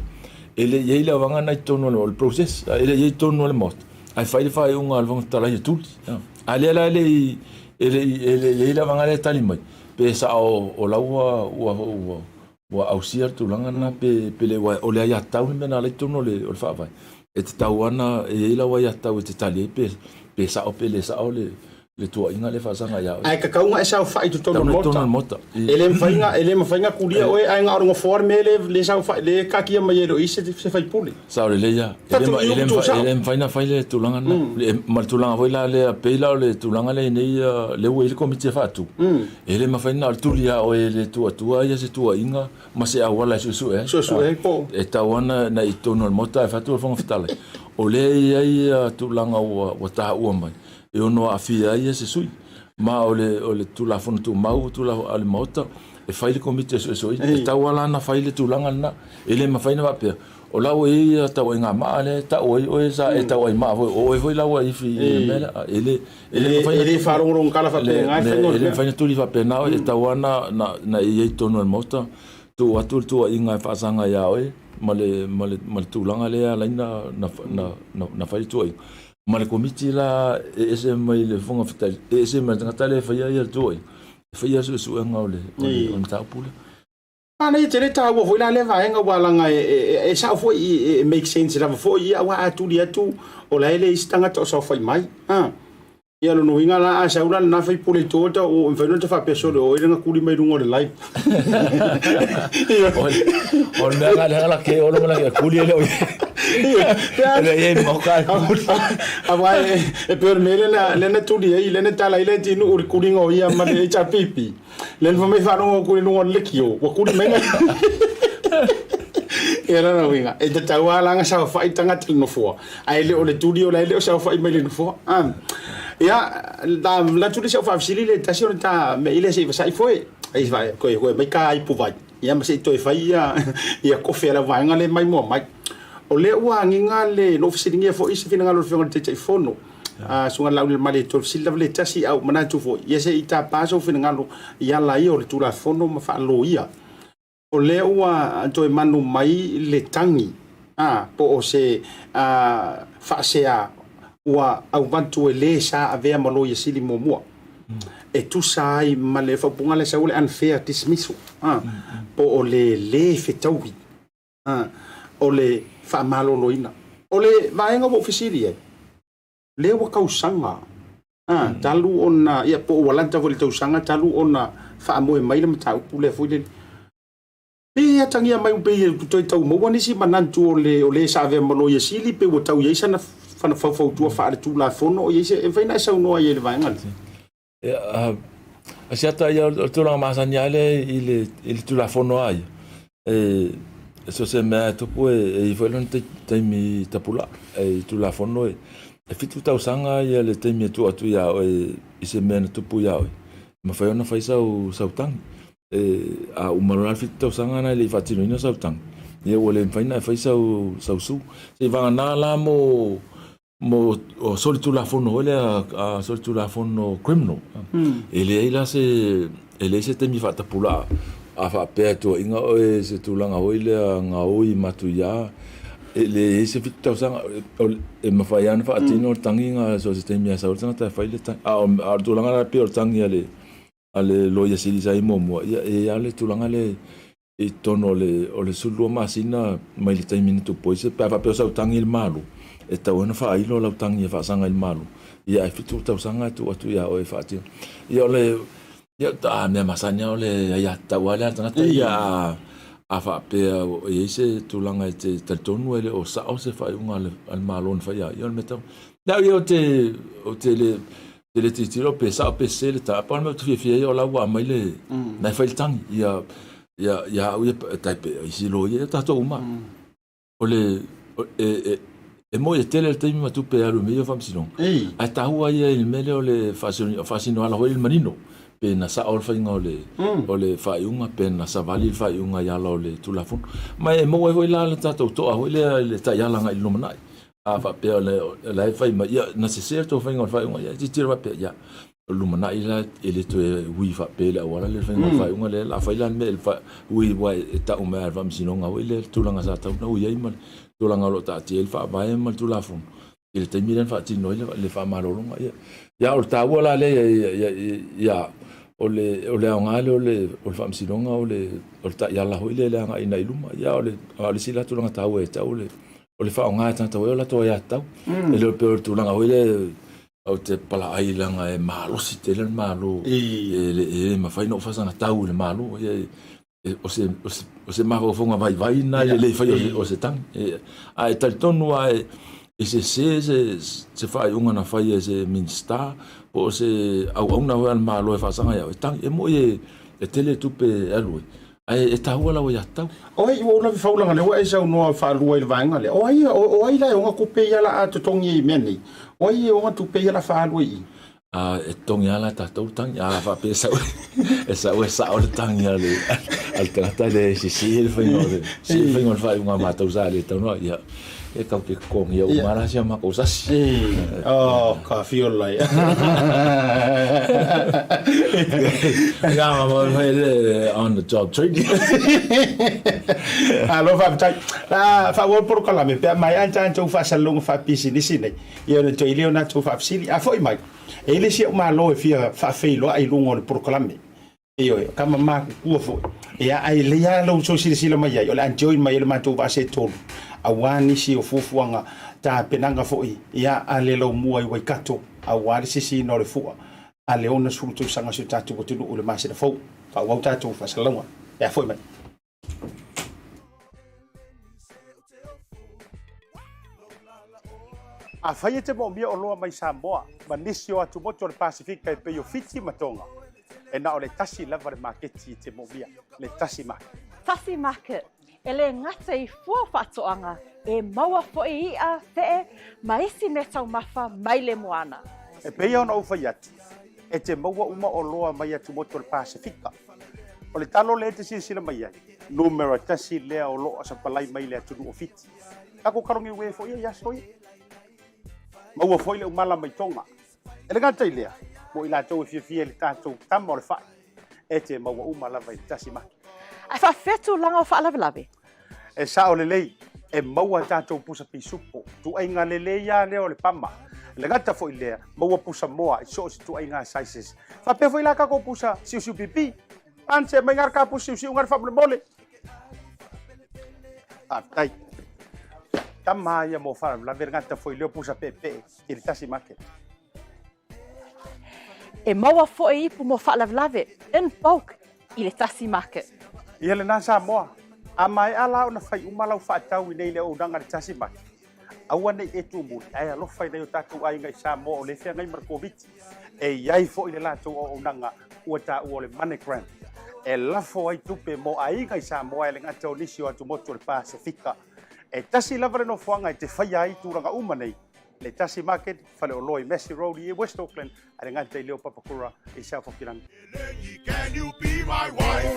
E le i ai le avaga na i totonu o le process, e le i ai i totonu o le Maota. Ae fai le faaiuga a le Fofoga Fetalai e tuli. A lea la e le i e le i e le i ai le avaga lea e tali mai pe sao o la ua ua ua ua ausia le tulaga lena pe pe le o le aiatatau le mea na ala i totonu o le o le faavae. E tatau lava ona e i ai lau aiatatau e te tali ai pe pe sao pe le sao le le tuuaiga lea e faasaga ia oe. Ae tatau ona e saofai i totonu o le Maota. Totonu o le Maota. E le mafai ona e le mafai ona tulia oe ae na o le nofoa le mea lea le saofai lea e taatia mai ai e le o i ai se se sui usufono. Sao lelei lava. E le e le e le mafai ona fai le tulaga lena. Ma le tulaga foi la lea pei la o le tulaga lea i nei lea ua i ai le Komiti e faatu. E le mafai na o le tuli lava o oe e le tuuatua ia se tuuaiga ma se auala e suesue ai. Suesue ai po. E tatau lava ona i totonu o le Maota ae fai atu le Fofoga Fetalai, o lea e i ai tulaga ua taua mai e ono aafia ai se sui. Ma o le, o le Tulafono Tumau, Tulafono a le Maota, e fai le Komiti e suesueina. E tatau lava la ona fai le tulaga lena. E le mafai ona faapea, o la ua i ai tauaiga maa lea e tau ai oe sa e tauai maa foi, o oe foi la ua ifi i le mea lea. E le, e le mafai e le faalogologo faapena e faiga o le mea. E le mafai ona tuli faapena oe, e tatau lava ona e i ai i totonu o le Maota, tuu atu le tuuaiga e faasaga ia oe ma le, ma le, ma le tulaga lea e ala ai ona, ona, ona fai le tuuaiga. Ma le Komiti la e ese mai le Fofoga Fetalai, e ese mai le tagata lea e faia le tuuaiga, e faia suesuega o le, o le mataupu lea. Manaia tele taua foi la lea vaega aua leaga e sao foi e make sense lava foi ia aua a tuli atu o la e leai se tagata o saofai mai. Ha. Ia lona uiga la a sau la lena faipule i tua ta o mafai ona faapea sole o oe lena tuli mai luga o le live. O le mea la la ke olo la ke kuli ele o. Ele e mo ka kuli. Aua e pei o le mea lea lea na tuli ai lea na tala ai le tinu o le kuliga o ia ma le HRPP. Le na fai mai faalogo atu i luga o le lekiō, ua kuli mai Ia lona uiga, e tatau lava la ona saofai tagata i le nofoa, ae le o le tuli o la e le o saofai mai le nofoa. Ia, ta alu atu le isi au faafesili lea e tasi ona ta mea i lea se i vasai foe. Ai vai, koe koe mai ka ipu vai. Ia ma se i toe fai ia ia kofe a le vaega lea mai mua mai. O lea ua agiga le na ou fesiligia foi se finagalo o le Afioga i le Taitaifono a Susuga Laaulialemalietoa, fesili lava le tasi, a ua manatu foi, ia se i tapa sou finagalo i ala ia o le Tulafono ma faaloia. O lea ua toe manu mai le tagi, a, po o se a, faasea ua avatu e le sa avea ma Loia Sili muamua, e tusa ai ma le faaupuga lea sau o le unfair dismissal, a, po o le lē fetaui, a, o le faamaloloina. O le vaega ua ou fesili ai, lea ua tausaga a, talu ona, ia po ua lata foi i le tausaga talu ona faamoe mai le mataupu lea foi lele. Pe atagia mai pe toe tau maua nisi manatu o le o le sa avea ma Loia Sili pe ua tau i ai sana faufautua faaletulafono o i ai se e mafai ona e saunoa i ai i le vaega lea. Ia, asiata ia o le tulaga masani lava lea i le, i le Tulafono lava ia. E, so se mea e tupu e, e i ai foi lona taimi tapulaa. E i Tulafono e, e 7 tausaga ia le taimi e tuu atu ia oe i se mea na tupu ia oe. E mafai ona fai sau, sau tagi. E, a uma loa la le 7 tausaga na e le i faatinoina sau tagi, ia ua le mafai ona e fai sau, sau sue. Seivagana la mo mo solitulafono foi lea a solitulafono criminal. E leai la se e leai se taimi faatapulaa a faapea e tuuaiga oe i se tulaga foi lea gaoi matuia e leai se 7 tausaga e mafai lava ona faatino le tagiga so o se taimi lava e sau ai le tagata e fai le tagi. A o le tulaga la pei o le tagi a le Loia Sili sa i ai muamua, ia e i ai lava le tulaga lea. I totonu o le o le 12 masina mai le taimi na tupu ai se pe a faapea o sau tagi i le Malo, e tatau ai ona faailo lau tagi e faasaga i le Malo, ia ae 7 tausaga e tuu atu ia oe e faatino. Ia o le ia a mea masani lava o le aiatatau lava lea a le tagata ia a a faapea ua i ai se tulaga e te talitonu e le o sao se faaiuga a le Malo na faia ai, ia o le mea tatau. Ia au ia ou te ou te le te le tilotilo pe sao pe sese le tala, pau le mea ou te fiafia ai o la ua aumai le, na e fai le tagi, ia, ia, ia au ia, tai pe, isi loia, ia tatou uma. O le, e, e, e moi e tele le taimi ma tupe e alu i mea ia o faamasinoga. Ae taua ia i le mea lea o le faasino, faasino ala foi le manino, pe na sao le faiga o le, o le faaiuga, pe na savali le faaiuga i ala o le Tulafono. Ma e maua ai foi la le tatou toa foi lea i le taiala agai i le lumanai. A faapea o la e fai mai, ia, na sese le tou faiga o le faaiuga, ia, tilotilo faapea, ia, o le lumanai la e le toe ui faapea i le auala lea le faiga o le faaiuga lea, o le a fai la le mea e ui aua e tau mai lava e le Faamasinoga foi lea le tulaga sa tatau ona ui ai ma le tulaga o lo o taatia ai le Faavae ma le Tulafono i le taimi lea na faatino ai le faamalologa. Ia, ia o le taua la lea ia o le o le aoga lea o le o le Faamasinoga o le o le taiala foi lea i le agai i luma. Ia o le a o le isi la tulaga taua e tau o le o le faaaoga e tagata foi o latou aiatatau. E le o pei o le tulaga foi lea ou te palaai leaga e malosi tele le Malo, e le mafai ona ou faasaga tau i le Malo. O se, o se mafaufauga vaivai lena i le le faia o se tagi. Ae talitonu lava e sese se faaiuga na fai e se Minisita po o se auauna foi a le Malo e faasaga ia oe, tagi. E moni e tele tupe e alu ai, Ae e taua lau aiatatau. O ai, ua ou lave faulaga lea ua e saunoa faalua i le vaega lea. O ai, o ai la e ona tupe ia la a totogi i mea nei? O ai e ona tupe ia la faaalu ai i i? A, e totogi lava la e tatou le tagi. A faapea e sau, e sau e sao le tagi a le, a le tagata lea e sese le faiga o le, sese le faiga o le faaiuga a matou sa le taunua, ia, e tatou te totogia uma lava la si a matou sasi. Oh, ka feel like. Ia, ma fai le on the job training. Alo faafetai. La faaauau le polokalame pe a maea le tatou faasalalauga faapisinisi nei, ia ona toe lea o natou faafesili. A foi mai, e i ai le isi au malo e fia faafeiloai i luga o le polokalame. Ioe, o tama matutua foi. Ia, ae lelei lava lou toe silasila mai ai, o le a join mai ai le matou vaa se tolu, aua nisi o fuafuaga tapenaga foi, ia, a le laumua i Waikato, aua le sisiina o le fua a le 60 tausaga o si o tatou atunuu i le masina fou. Faaauau tatou faasalalauga pe a foi mai. Afai e te moomia oloa mai Samoa ma nisi o atumotu o le Pasefika e pei o Fiti ma Tonga, e na o le tasi lava le maketi e te moomia, le Tasi Market. Tasi Market, e le gata i fua faatoaga, e maua foi i'a, fe'e, ma isi meataumafa mai le moana. E pei ona ou fai atu, e te maua uma oloa mai atumotu o le Pasefika. O le talo lea e te silasila mai ai, numera tasi lea o lo o sapalai mai le atunuu o Fiti. Tatou kalogiue foi ia i aso ia. Maua foi le umala mai Tonga. E le gata i lea, mo i latou e fiafia i le tatou tama o le fai, e te maua uma lava i le tasi maki. Ae faafefea tulaga o faalavelave? E sao lelei, e maua tatou pusa pisupo, tuaiga lelei lava lea o le pama. E le gata foi i lea, maua pusa moa i so o se tuaiga sizes. Faapea foi la tatou pusa siusiu pipi. Ance mai ngā ka pusa siusiu ngā faamolemole. Faafetai. Tama ia mo faalavelave le gata foi lea pusa peepee i le tasi market. E maua foi ipu mo faalavelave in bulk i le tasi market. Ia lena Samoa, a maea la ona fai uma lau faatau i nei le auaunaga i le tasi market, aua ne i e tuumuli, ae alofa i nai o tatou aiga i Samoa o lea e feagai ma le Koviti. E i ai foi le latou auaunaga ua taua o le MoneyGram, e lafo ai tupe mo aiga i Samoa e le gata o nisi o atumotu o le Pasefika. E tasi lava le nofoaga e te faia ai tulaga uma nei, le Tasi Market, faleoloa i Massey Road i West Auckland, a le gata i leo Papakura i South Hokirangi. Can you be my wife?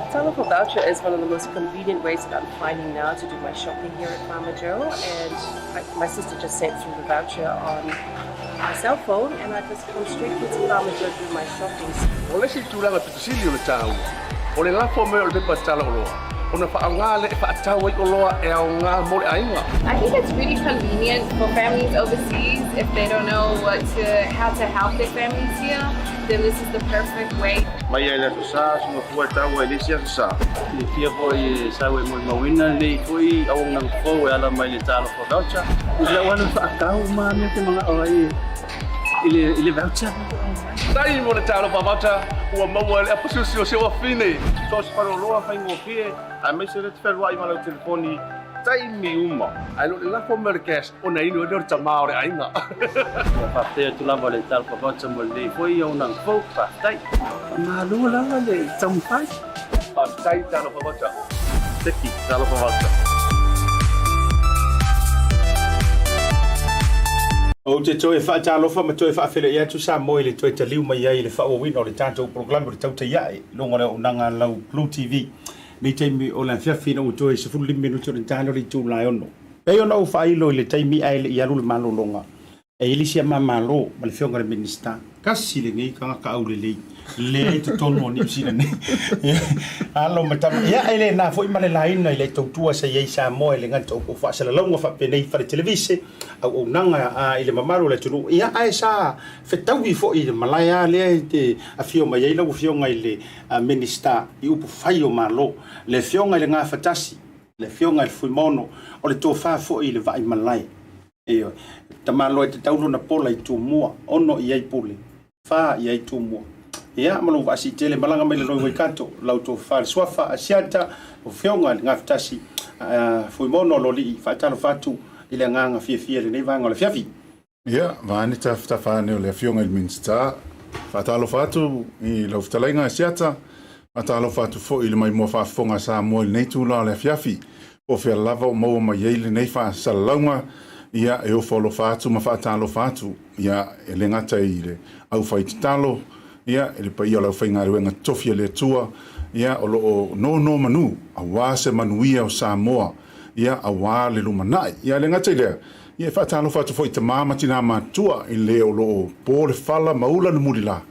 Talofa voucher is one of the most convenient ways that I'm finding now to do my shopping here at Farmer Joe. And I, my sister just sent through the voucher on my cell phone and I just come straight here to Farmer Joe to do my shopping. O le isi tulaga pito sili o le taua, O le lafo mai o le pepa tala oloa, ona faaaoga lea e faatau ai oloa e aoga mo le aiga. I think it's really convenient for families overseas if they don't know what to how to help their families here, then this is the perfect way. Mai ai le Aso Sa, suga fua e taua i le isi Aso Sa. Silafia foi e sau e molimauina lenei foi auaunaga fou e ala mai le Talofa Voucher. I lau alu faatau ma mea te manao ai i le i le voucher. Faafetai mo le Talofa Voucher ua maua e le apasusi o si ou afine. So o se faleoloa faigofie aemaise lea te fealuai ma lau telefoni taimi uma. Ae le o le lafo mai o le cash ona inu ai lea o le tama o le aiga. Ua faafetai atu lava le Talofa Voucher mo lenei foi auaunaga fou. Faafetai. Faamalo lava le taumafai. Faafetai Talofa Voucher. Seki Talofa Voucher. Ou te toe faatalofa ma toe faafeiloai atu Samoa i le toe taliu mai ai i le faaauauina o le tatou polokalame o le Tautai Ae i luga o le auaunaga a lau Blue TV. Nei taimi o le afiafi ina ua toe 15 minute o le talo le itula e ono. Pei ona ou faailo i le taimi ae le i alu le malologa, E i le isi ama Malo ma le Afioga i le Minisita, tasi lenei tagata aulelei lea i totonu o Niu Sila nei. Alo ma tama, ia e le na foi ma le laina i le tautua sa i ai Samoa i le gata o faasalalauga faapenei fale televise, auaunaga a i le mamalu o le atunuu. Ia ae sa fetaui foi i le malae a lea e te afio mai ai lau Afioga i le Minisita i upu fai o Malo, le Afioga i le Gafatasi, le Afioga i le Fuimaono, o le tofa foi i le Vaaimalae. Ioe. Tamaloa e tatau lona pola i Tumua, ono i ai pule, fa i ai Tumua. Ia, ma lou vaasitele malaga mai le loi Waikato, lau tofa le suafa, Asiata, lau Afioga i le Gafatasi, Fuimono Lolii, faatalofa atu i le agaga fiafia i lenei vaega o le afiafi. Ia, vaeane tafatafa ane o le Afioga i le Minisita. Faatalofa atu i lau fetalaiga Asiata, faatalofa atu foi i le maimoa faafofoga a Samoa i lenei itula o le afiafi. Po o fea lava o maua mai ai lenei faasalalauga, ia, e ofo alofa atu ma faatalofa atu, ia, e le gata i le aufaitatalo, ia, i le paia o le aufaigaluega totofi a le Atua, ia, o lo o nonomanu aua se manuia o Samoa, ia, aua le lumanai. Ia, e le gata i lea, ia, e faatalofa atu foi i tama ma tina matutua i le o lo o po le fala ma ula le mulila,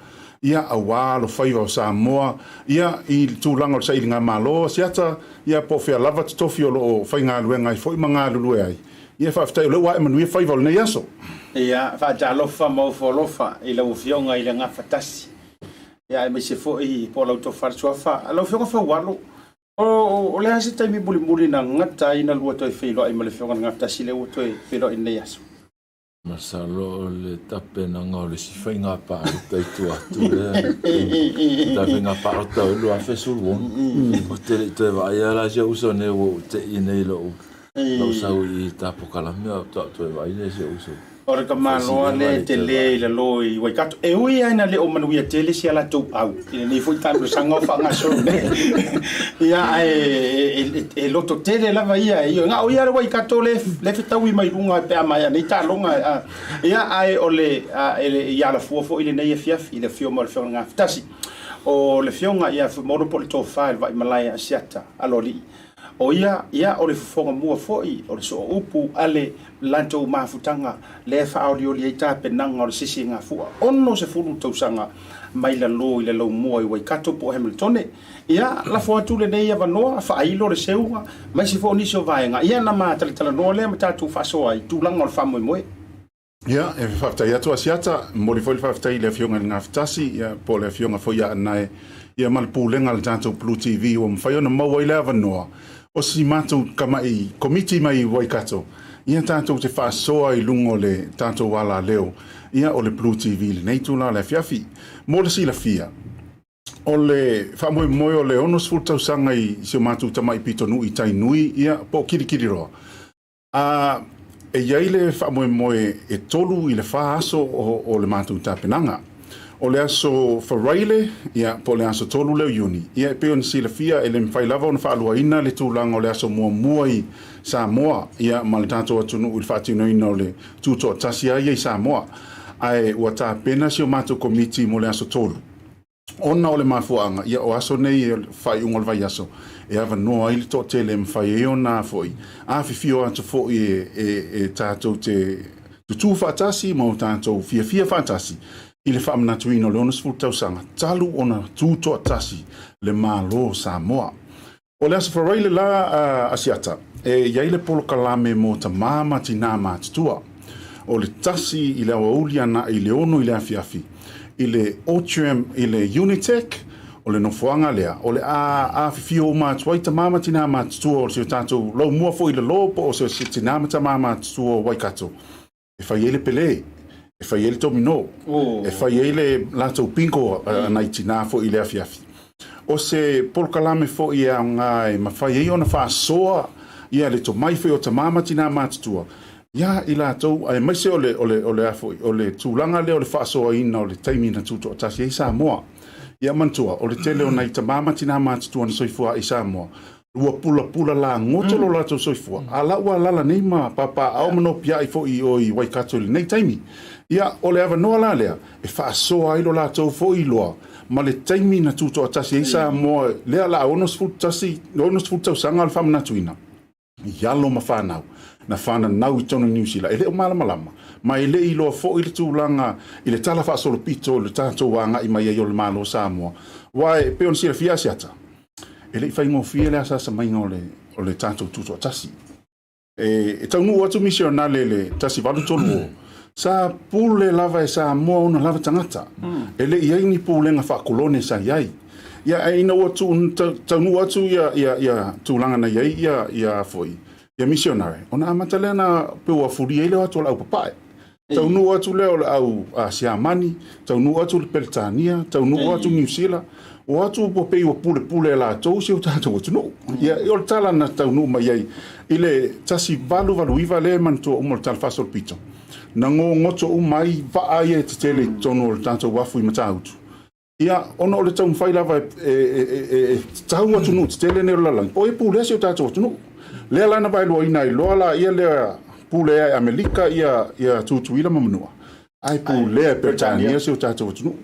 ia, aua alofaiva o Samoa, ia, i le tulaga o le sailigamalo, Asiata, Ia, po o fea lava totofi o lo o faigaluega ai foi ma galulue ai. Ia, faafetai o lea ua ae manuia faiva o lenei aso. Ia, faatalofa ma ofo alofa i lau Afioga i le Gafatasi, ia, aemaise foi po o lau Tofa le Suafa. Lau Afioga Faualo, o le a se taimi mulimuli na gata ai na lua toe feiloai ma le Afioga i le Gafatasi lea ua toe feiloai i lenei aso? Masalo o le tapenaga o le isi faiga palota i tua atu lea. Ta faiga palota o le 2016. Ou te le i toe vaaia la si ou uso nei ua ou tei nei i lou lou sau i ta polokalame a faatoa ou toe vaai lea i si ou uso. O le tamaloa lea e tele i lalo i Waikato. E ui lava ina le o manuia tele si a latou au i lenei foi taamilosaga o faagasolo nei. Ia ae e loto tele lava ia, ioe, na o ia le Waikato le le fetaui mai luga pe a maea nei taaloga. Ia ae o le i alafua foi lenei afiafi i le afio mai o le Afioga i le Gafatasi. O le Afioga ia Fuimaono po o le Tofa i le Vaimalae Asiata Aloalii. O ia, ia o le fofoga mua foi o le sooupu a le latou mafutaga lea e faaolioli ai tapenaga o le sisiigafua 60 tausaga mai lalo i le laumua i Waikato po o Hamiltone. Ia, lafo atu lenei avanoa, faailo le seuga, ma isi foi o nisi o vaega, ia ona ma talatalanoa lea ma tatou faasoa i tulaga o le faamoemoe. Ia, e faafetai atu Asiata, e momoli foi le faafetai i le Afioga i le Gafatasi, ia, po o le Afioga foi ia Anae, ia ma le Pulega a le tatou Blue TV ua mafai ona maua ai le avanoa o si matou tamai Komiti mai Waikato, ia tatou te faasoa i luga o le tatou alaleo, ia, o le Blue TV i lenei itula o le afiafi. Mo le silafia, o le faamoemoe o le 60 tausaga i si o matou tamai pitonuu i Tainui, ia, po o Kilikiliroa, A e i ai le faamoemoe e tolu i le fa aso o le matou tapenaga. O le aso Faraile, ia, po o le aso 3 lea o Iuni, ia, e pei ona silafia e le mafai lava ona faaluaina le tulaga o le aso muamua i Samoa, ia, ma le tatou atunuu i le faatinoina o le tutoatasi lava ia i Samoa. Ae ua tapena si o matou komiti mo le aso 3. Ona o le mafuaaga, ia o aso nei o le faaiuga o le vaiaso, e avanoa ai le toatele e mafai ai ona foi afifio atu foi e tatou te tutū faatasi ma o tatou fiafia faatasi. i le faamanatuina o le 60 tausaga talu ona tutoatasi le Malo o Samoa. O le Aso Faraile la Asiata, e i ai le polokalame mo tamā ma tinā matutua. O le tasi i le aoauli ana'i i le ono i le afiafi, i le Atrium i le Unitec, o le nofoaga lea, o le a afifio uma atu ai tamā ma tinā matutua o si o tātou laumua foi i lalo po o se tinā ma tamā matutua o Waikato. E fai ai le pelē, e fai ai le tominō, e fai ai le latou bingo a nai tinā foi i le afiafi. O se polokalame foi e aoga e mafai ai ona faasoa ia le tomai foi o tamā ma tinā matutua ia i latou, aemaise o le, o le, o le a foi, o le tulaga lea o le faasoaina o le taimi na tutoatasi ai Samoa. Ia manatua, o le tele o nai tamā ma tinā matutua na soifua ai i Samoa, ua pulapula lagoto lo latou soifua, a la ua alaala nei ma papaaao ma nopiai foi i o i Waikato i lenei taimi. Ia, o le avanoa la lea e faasoa ai lo latou foi iloa ma le taimi na tutoatasi ai Samoa lea la 61, 60 tausaga o le faamanatuina i alo ma fanau na fananau i totonu i Niu Sila e le o malamalama ma e le i iloa foi le tulaga i le tala faasolopito i le tatou agai mai ai o le Malo o Samoa. Aua e pei ona silafia Asiata, E le i faigofie le asaasa maiga o le, o le tatou tutoatasi. E, e taunuu atu misionale i le 1830, sa pule lava e Samoa ona lava tagata. E le i ai ni pulega faakolone sa i ai. Ia, ae ina ua tu, taunuu atu ia, ia, ia tulaga na i ai ia, ia foi, ia misionare, ona amata lea na pe ua fulia ai le o atu o le au papae. Taunuu atu lea o le au Siamani, taunuu atu le Peretania, taunuu atu Niu Sila, o atu ua pei ua pulepule e latou si o tatou atunuu. Ia, o le tala na taunuu mai ai i le 1889 lea e manatua uma o le Tala Faasolopito, na gogoto uma ai vaa ia e tetele i totonu o le tatou uafu i Matautu. Ia, ona o le taumafai lava e tatau atunuu tetele nei o le lalolagi, po o e pulea si o tatou atunuu. Lea la na vaeluaina ai loa la ia lea pulea e Amelika ia, ia Tutuila ma Manua, ae pulea e Peretania si o tatou atunuu.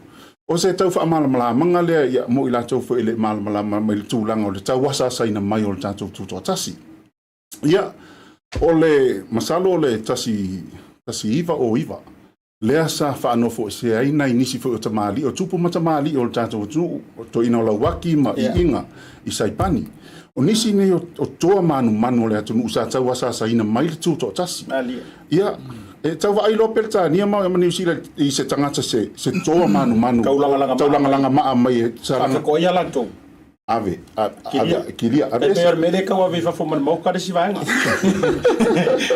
O se tau faamalamalamaga lea ia, mo i latou foi e le i malamalama mai le tulaga o le tau asaasaina mai o le tatou tutoatasi. Ia, o le masalo o le 1909, lea sa faanofoesea ai nai nisi foi o tamalii, o tupu ma tamalii o le tatou atunuu, o toeaiina o Lauaki ma Iiga i Saipani. O nisi nei o toa manumanu o le atunuu sa tau asaasaina mai le tutoatasi. Ia, e tau vaai loa Peretania ma Niu Sila i se tagata se toa manumanu, taulagalaga maa mai e sa Faafetoa latou. Ave, ave, kilia, ave. E pei o le mea lea e tau ave i fafo ma le maota le isi vaega.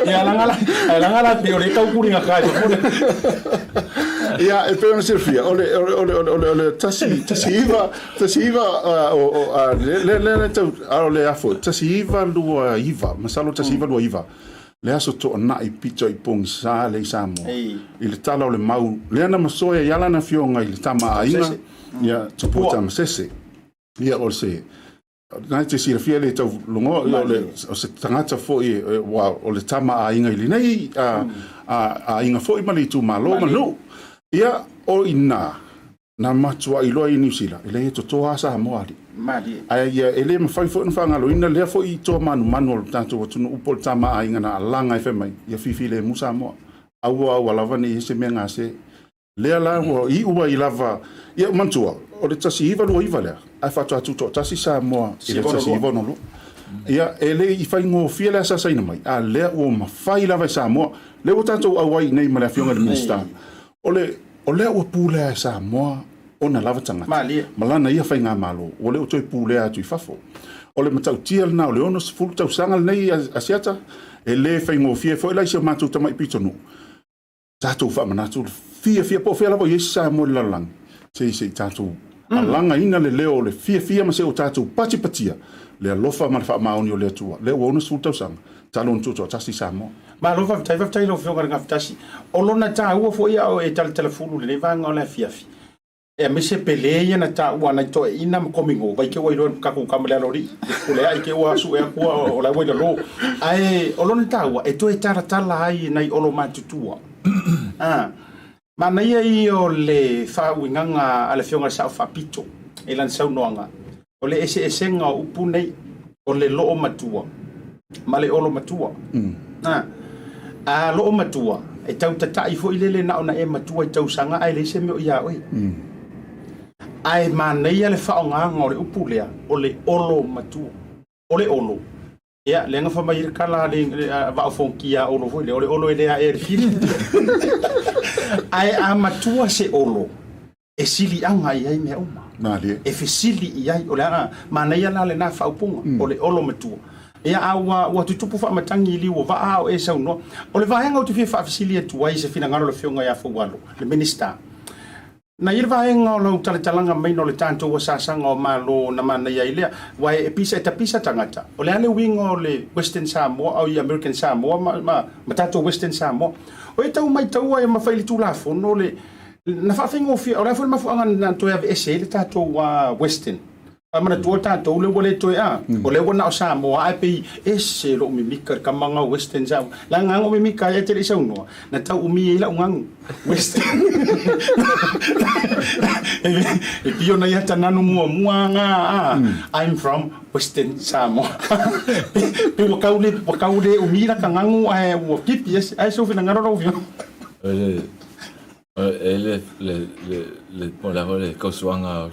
Ia, laga la, ae laga la pei o lea e tau tuligata i fafo. Ia, e pei ona silafia, o le, o le, o le, o le, o le tasi, 19, o, o, a, le, le, le, le tau, a o le afo, 1929, masalo 1929, le aso toanai pito i pogisa lea i Samoa, i le tala o le mau, lea na masoe ai lana afioga i le tama a aiga, ia, Tupua Tamasese. Ia, o se, na e te silafia le tau logoa, o, le, o se tagata foi, ua, o le tama a aiga i lenei, a, a, aiga foi ma le itumalo ma le nuu. Ia, o i ina, na matuai loa i Niu Sila, e leai e toto lava Samoa alii. Malie. Ae ia, e le mafai foi ona faagaloina lea foi i toa manumanu o le tatou atunuu po o le tama a aiga na alaga e fai mai, ia fifilemu Samoa. Aua aua lava ne i i ai se mea gase. Lea la ua iu ai lava, ia manatua, o le 1929 lea, ae faatoa tutoatasi Samoa i le 1962. Ia, e le i faigofie le asaasaina mai, a lea ua mafai lava e Samoa. Lea ua tatou auai i nei ma le Afioga i le Minisita, o le, o lea ua pulea e Samoa ona lava tagata ma lana ia faigamalo, ua le o toe pulea atu i fafo. O le matautia lena o le 60 tausaga lenei Asiata, e le faigofie foi la i si o matou tamai pitonuu, tatou faamanatu le fiafia po o fea lava o i ai se Samoa i le lalolagi, se i se i tatou alagaina le leo o le fiafia ma se o tatou patipatia le alofa ma le faamaoni o le Atua, lea ua 60 tausaga talu ona tuutoatasi Samoa. Malo faafetai, faafetai i lau Afioga i le Gafatasi. O lona taua foi a o e talatalafulu i lenei vaega o le afiafi, Aemaise Pele ia na taua nai toeaiina ma komigo, vai te ua iloa e tatou tama le aloalii, o le ai te ua sue atu o la ua i lalo. Ae o lona taua, e toe talatala ai nai olo matutua. Ah, manaia ia o le faauigaga a le Afioga i le Sao Faapito i lana saunoaga, o le eseesega o upu nei, o le loo matua ma le olo matua. A, a loo matua, E tau tata'i foi lele na ona e matua i tausaga ae leai se mea o ia oe. Ae manaia le faaaogaga o le upu lea, o le olo matua. O le olo, ia, lea na fai mai ai le tala a le Vaa o Fonoti ia Olo foi lea, o le olo e le aea e le fili. Ae a matua se olo, e siliaga i ai mea uma. Malie. E fesili i ai, o le a, manaia la lena faaupuga, o le olo matua. Ia, a ua, ua tutupu faamatagi i liu o vaa a o e saunoa. O le vaega ou te fia faafesili atu ai i se finagalo o le Afioga ia Faualo, le Minisita. Na i ai le vaega o lau talatalaga maina o le tatou asasaga o Malo na manaia ai lea, aua e pisa, e tapisa tagata. O le a le uiga o le Western Samoa, oi American Samoa ma, ma, ma tatou Western Samoa? O e tau maitaua e mafai i le Tulafono le, na faafaigofie, o le a foi le mafuaaga na toe aveese ai le tatou Western? A manatua tatou lea ua le toe a, o lea ua na o Samoa ae pei ese lou mimika i le kama gau Western Samoa. La gaga o mimika ai ae te le i saunoa, na tau umi ai lau gagu Western. E pio na ia tananu muamua nga a, I'm from Western Samoa. Pe ua kau le, ua kau le umi la ka gagu ae ua kipi ese. Ae se u finagalo lau afioga. E le le le le po le le kausuaga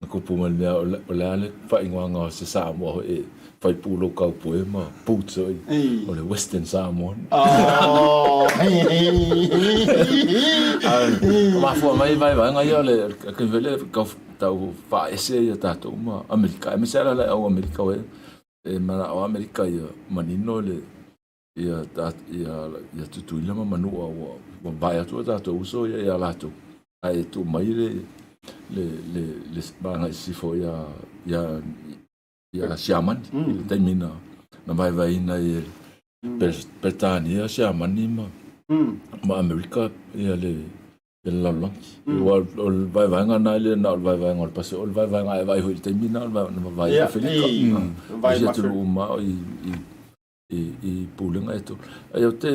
na kupu mai le mea o le a le faaigoaga o se Samoa foi e fai pulou kaupue ma boots foi o le Western Samoan. Mafua mai vaevaega ia o le taimi foi lea tau faaese ia tatou ma Amerika aemaise lava le au Amerika e manao Amerika ia manino le ia ia Tutuila ma Manua ua mavae atu o tatou uso ia ia latou ae tuu mai le le le le agai i sisifo ia ia ia Siamani i le taimi na na vaevaeina ai e Peretania Siamani ma ma Amerika ia le le lalolagi. Aua o le vaevaega lena e le na o le vaevaega o le Pasefika, o le vaevaega e vaai foi i le taimi lena o le vaevaega i Aferika. I atunuu uma i i pulega e tolu. Ai ou te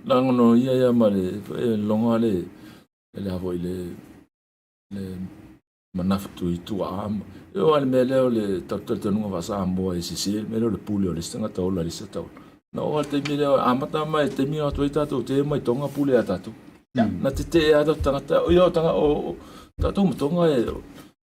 lagonoia ia ma le loga le le a foi le le manafutu i tuaa. E o le mea lea o le talitonuga faa-Samoa e sese le mea lea o le pule o le isi tagata ola i le isi tagata ola. Na oo lava le taimi lea, amata mai i le taimi na o atu ai tatou te mai Tonga pule ia tatou. Na tetee lava tatou tagata, ia o tagata, o tatou ma Tonga e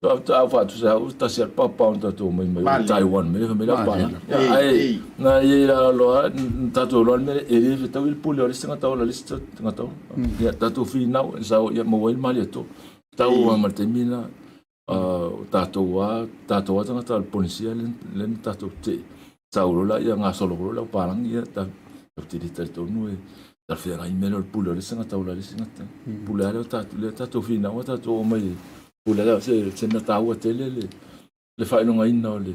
Faatoa faatusa au tasi a le papa ona tatou omai mai o Taiwan mai fai mai la pala. Ai na i la loa tatou loa le mea e le fetau i le pule o le isi tagata ola le isi tagata ola. Ia tatou finau e sao ia maua ai le malietoa. Tau lava ma le taimi lena o tatou lava tatou lava tagata o le Polenisia lea na tatou tetee. Sau loa la ia gasolo loa le aupalagi ia tatou te le talitonu e talafeagai le mea lea o le pule o le isi tagata ola i le isi tagata. Pule lava lea o tatou lea tatou finau lava tatou omai e pule lava se se mea taua tele le le faailogaina o le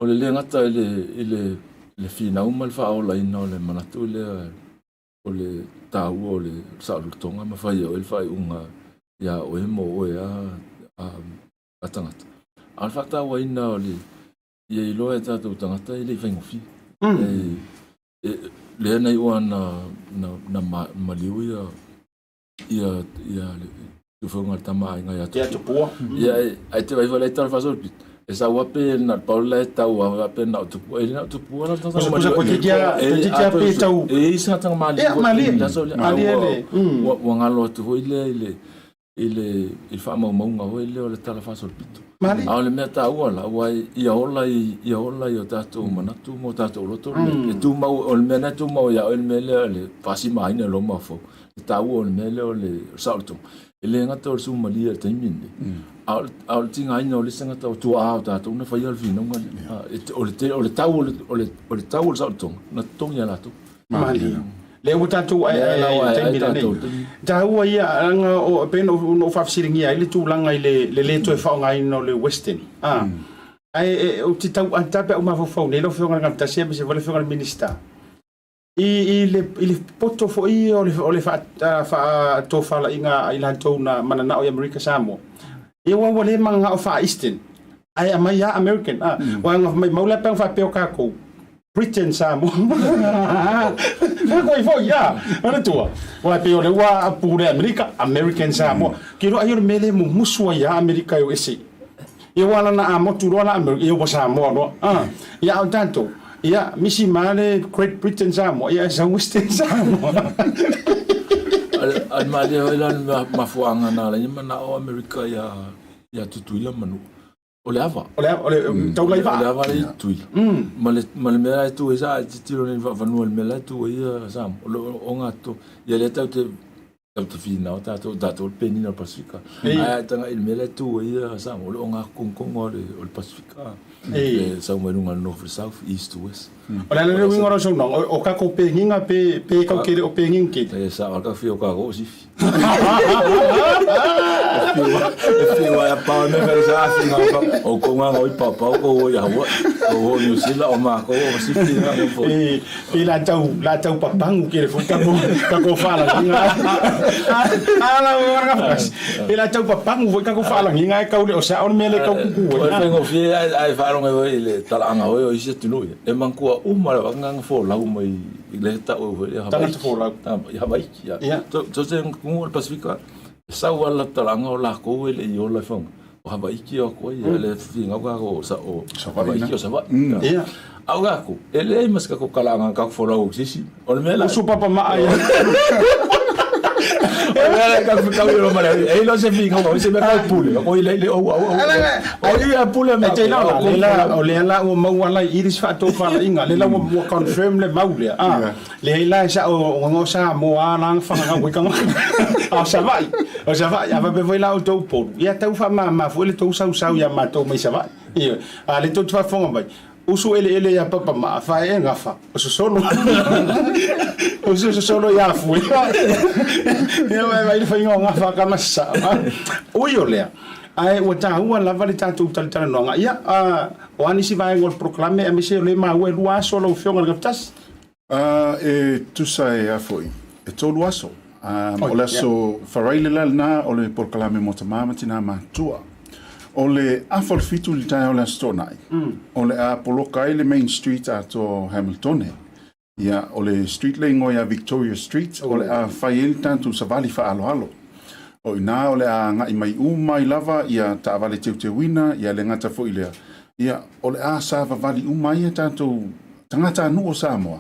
o le le gata i le i le le finau ma le faaolaina o le manatu lea o le taua o le saolotoga ma fai e oe le faaiuga iā oe mo oe a a tagata. A o le faatauaina o le ia iloa e tatou tagata e le i faigofie. E, lea na iu lava na, na, na maliu ia, ia, ia le tufoga o le tama aiga ia Tupua. Ia Tupua. Ia, ai te vai wale tau whaso pit. E sa wape na pau la e tau a wape na o Tupua. E na o Tupua la tau. Kusa kusa ko te tia, te tia pe tau. E isa tanga mali. Ia mali. Mali le. Ua ngalo atu hoi le i le i le i le faamaumauga foi lea o le Tala Faasolopito. A o le mea taua la, aua ia ola i ia ola i o tatou manatu ma o tatou loto le mea. E tumau, o le mea lena e tumau ia oe le mea lea o le faasimaina i lou mafaufau. Le taua o le mea lea o le saolotoga. E le gata o le sumalia i le taimi lenei, a o le, a o le tigaina o le isi tagata o tuaa o tatou na faia le finauga lea. O le, o le tau o le, o le, o le tau o le saolotoga na totogi e latou. Malie. Lea ua tatou aeae ai i le taimi lenei. Taua ia, leaga o, pei ona ou faafesiligia ai le tulaga i le, le le toe faaaogaina o le Western. A, ae e, ou te tau ata pe a ou mafaufau nei lau Afioga i le Gafatasi aemaise foi le Afioga i le Minisita, i, i le, i le poto foi o le, o le faatofalaiga a i latou na mananao i Amerika Samoa. Ia ua, ua le mananao faa-Eastern, ae aumai lava American. A, aua maimau la pe ana faapea o tatou, Britain Samoa. Koe foi ia. Ana tua. Wa pe o le ua pule Amerika, American Samoa. Ke roa ai o le mele mumusu ai ia Amerika e o ese. Ia ua lana a motu loa la Amerika, ia ua Samoa loa. Ah, ia au tatou. Ia, misi ma le Great Britain Samoa, ia e sau Western Samoa. A le malie foi la le mafuaaga na ala ai manao o Amerika ia ia Tutuila ma Manua. O le ava. O le ava, o le taulai vaa. O le ava lea i Tutuila. Ma le ma le mea la e tu ai sa tilotilo nei i le vaafanua i le mea la e tu ai Samoa. O le ogatotonu. Ia lea tatou te Tatou te finau tatou, tatou le penina o le Pasefika. Ae a e tagai i le mea lea e tu ai ia Samoa, o le ogatotonu o le Pasefika. E sau mai luga o le North i le South, East to West. O le a le uiga o lau saunoaga, o tatou peniga pe pe tau te le o peniga tele? E sao lava ka fia o tatou o sifi. E fiu ai a pao me fai sa finau ka o kou ngā ngoi papa o kou o i Hawaii, o New Zealand o mākou o sifi ngā ngoi. Pe la tau la tau papangu kele foi ka ka ko faalagiga. Ala o ka Pe la tau papangu foi ka ko faalagiga e kau le o sa o le mea le kau kuku ai. O le faigofie ae faalogo foi i le talaaga foi o isi atunuu ia, e manatua uma lava agaga folau mai i le tau foi lea Havaiki. Tagata folau. I Havaiki, ia. So se atunuu o le Pasefika, e sau lava le talaaga o lakou e le i ola i Faga. O Havaiki o atu ai, a le finau kākou o Havaiki o Savaii. Ia. A o kākou, e leai ma se kākou kalaaga kākou folau i se isi. O le mea la. Usu papa maa ia. O le mea la kākou fekau i ma le e ilo se finau o se mea kau pule. O i le le ou au au. O ia pule ma. E te lau la, le la o lea la ua maua la i isi faatofalaiga, le la ua confirm le mau lea. Ah. Leai la e sao o ngo Samoa la whangangau i kanga. A o Savaii, o Savaii, a faapea foi la outou Upolu, ia tau faamama foi le tou sausau ia matou mai Savaii. Ioe. A le tou te faafofoga mai, usu eleele ia Papamaa, fae e gafa, o sosolo. Usu sosolo ia Afue. Ia mai mai le faiga o gafa ka masa. Ui o lea, ae ua taua lava le tatou talatalanoaga. Ia, o a nisi vaega o le polokalame aemaise o lea e maua e lua aso lau Afioga i le Gafatasi. A, e tusa e a foi, e tolu aso. A, o le aso Faraile la lena o le polokalame mo tamā ma tinā matua. O le afa o le fitu i le taeao o le Aso Toonai, o le a poloka ai le Main Street atoa o Hamiltone. Ia, o le street le igoa ia Victoria Street, o le a fai ai le tatou savali faaaloalo. O i ina o le a agai mai uma ai lava ia taavale teuteuina, ia le gata foi lea, ia, o le a savavali uma ai ia tatou Tagatanuu o Samoa,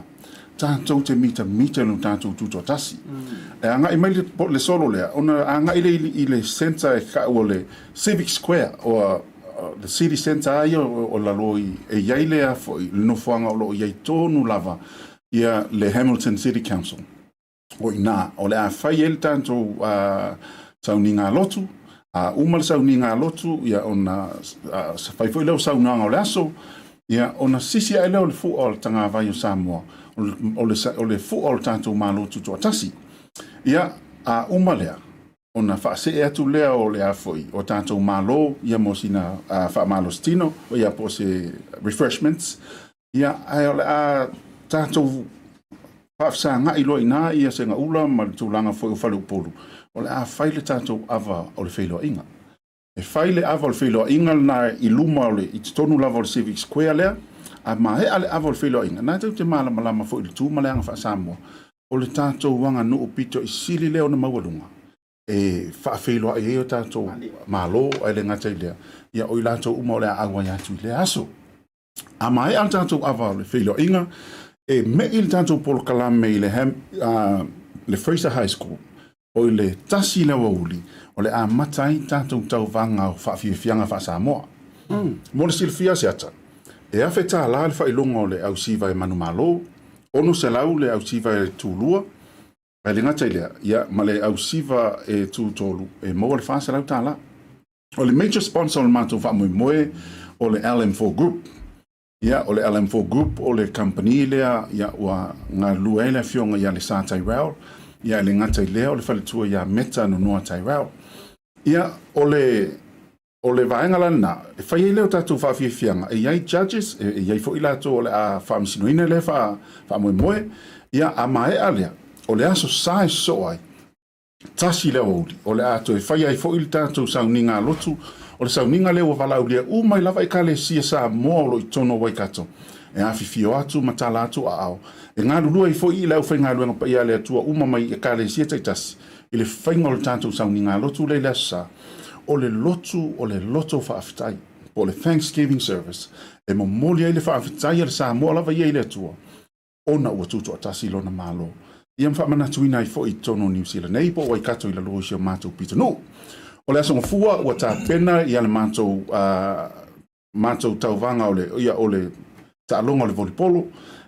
tatou te mitamita i lo tatou tutoatasi. E agai mai le, le solo lea, ona agai lea i, i le centre e kau o le Civic Square, o the city centre a ia o, o lalo i, e iai lea foi, le nofoaga o lo o iai tonu lava ia le Hamilton City Council. O i ina, o le a fai ai le tatou sauniga lotu, a uma le sauniga lotu, ia ona fai foi lea o saunoaga o le aso, ia ona sisi ae lea o le fua o le tagavai o Samoa, o le, o le fua o le tatou Malo Tutoatasi. Ia, a uma lea, ona faasee atu lea o le a foi, o tatou Malo, ia mo sina faamalositino, ia po o se refreshments, Ia, ae o le a tatou faafesagai loa i ina ia Segaula ma le tulaga foi o Faleupolu, o le a fai le tatou ava o le feiloaiga. E fai le ava o le feiloaiga lena i luma o le, i totonu lava o le Civic Square lea, a maea le ava o le feiloaiga, na tou te malamalama foi i le tu ma le aga faa-Samoa, o le tatou aganuu pito i sili lea ona maualuga e faafeiloai ai o tatou Malo, ae le gata i lea, ia o i latou uma o le a auai atu i lea aso. A maea le tatou ava o le feiloaiga, e me'i le tatou polokalame i le, le Fraser High School, o i le 1 i le aoauli, o le amata ai tatou tauvaga o faafiafiaga faa-Samoa. Mo le silafia a Seata, e $1,000 le faailoga o le ausiva e manumalo, $600 le ausiva e tulua, ae le gata i lea, ia, ma le ausiva e tutolu, e maua le $400. O le major sponsor o le matou faamoemoe o le LM4 Group. Ia, o le LM4 Group o le kamupani lea ia, ua galulue ai le afioga ia Lesa Tyrell, ia e le gata i lea o le faletua ia Meta Nonoa Tyrell. Ia, o le, o le vaega la lena, e fai ai lea o tatou faafiafiaga, e i ai judges, e, e i ai foi latou o le a faamasinoina lea faa, faamoemoe, ia, a maea lea, o le aso sa e sosoo ai, 1 le aoauli, o le a toe fai ai foi le tatou sauniga lotu, o le sauniga lea ua valaaulia uma ai lava Ekalesia Samoa o lo o i totonu o Waikato, e afifio atu ma tala atu aao, e galulue ai foi i le aufaigaluega paia a le Atua uma mai Ekalesia taitasi i le faiga o le tatou sauniga lotu lea i le Aso Sa, o le lotu o le loto faafetai. po o le Thanksgiving Service e momoli ai le faafetai a le Samoa lava ia i le Atua ona ua tutoatasi lona Malo. Ia ma faamanatuina ai foi i totonu o Niu Sila nei po o Waikato i lalo o si o matou pitonuu. O le Aso Gafua ua tapena ia le matou uh, matou tauvaga o le ia o le taaloga o le volipolo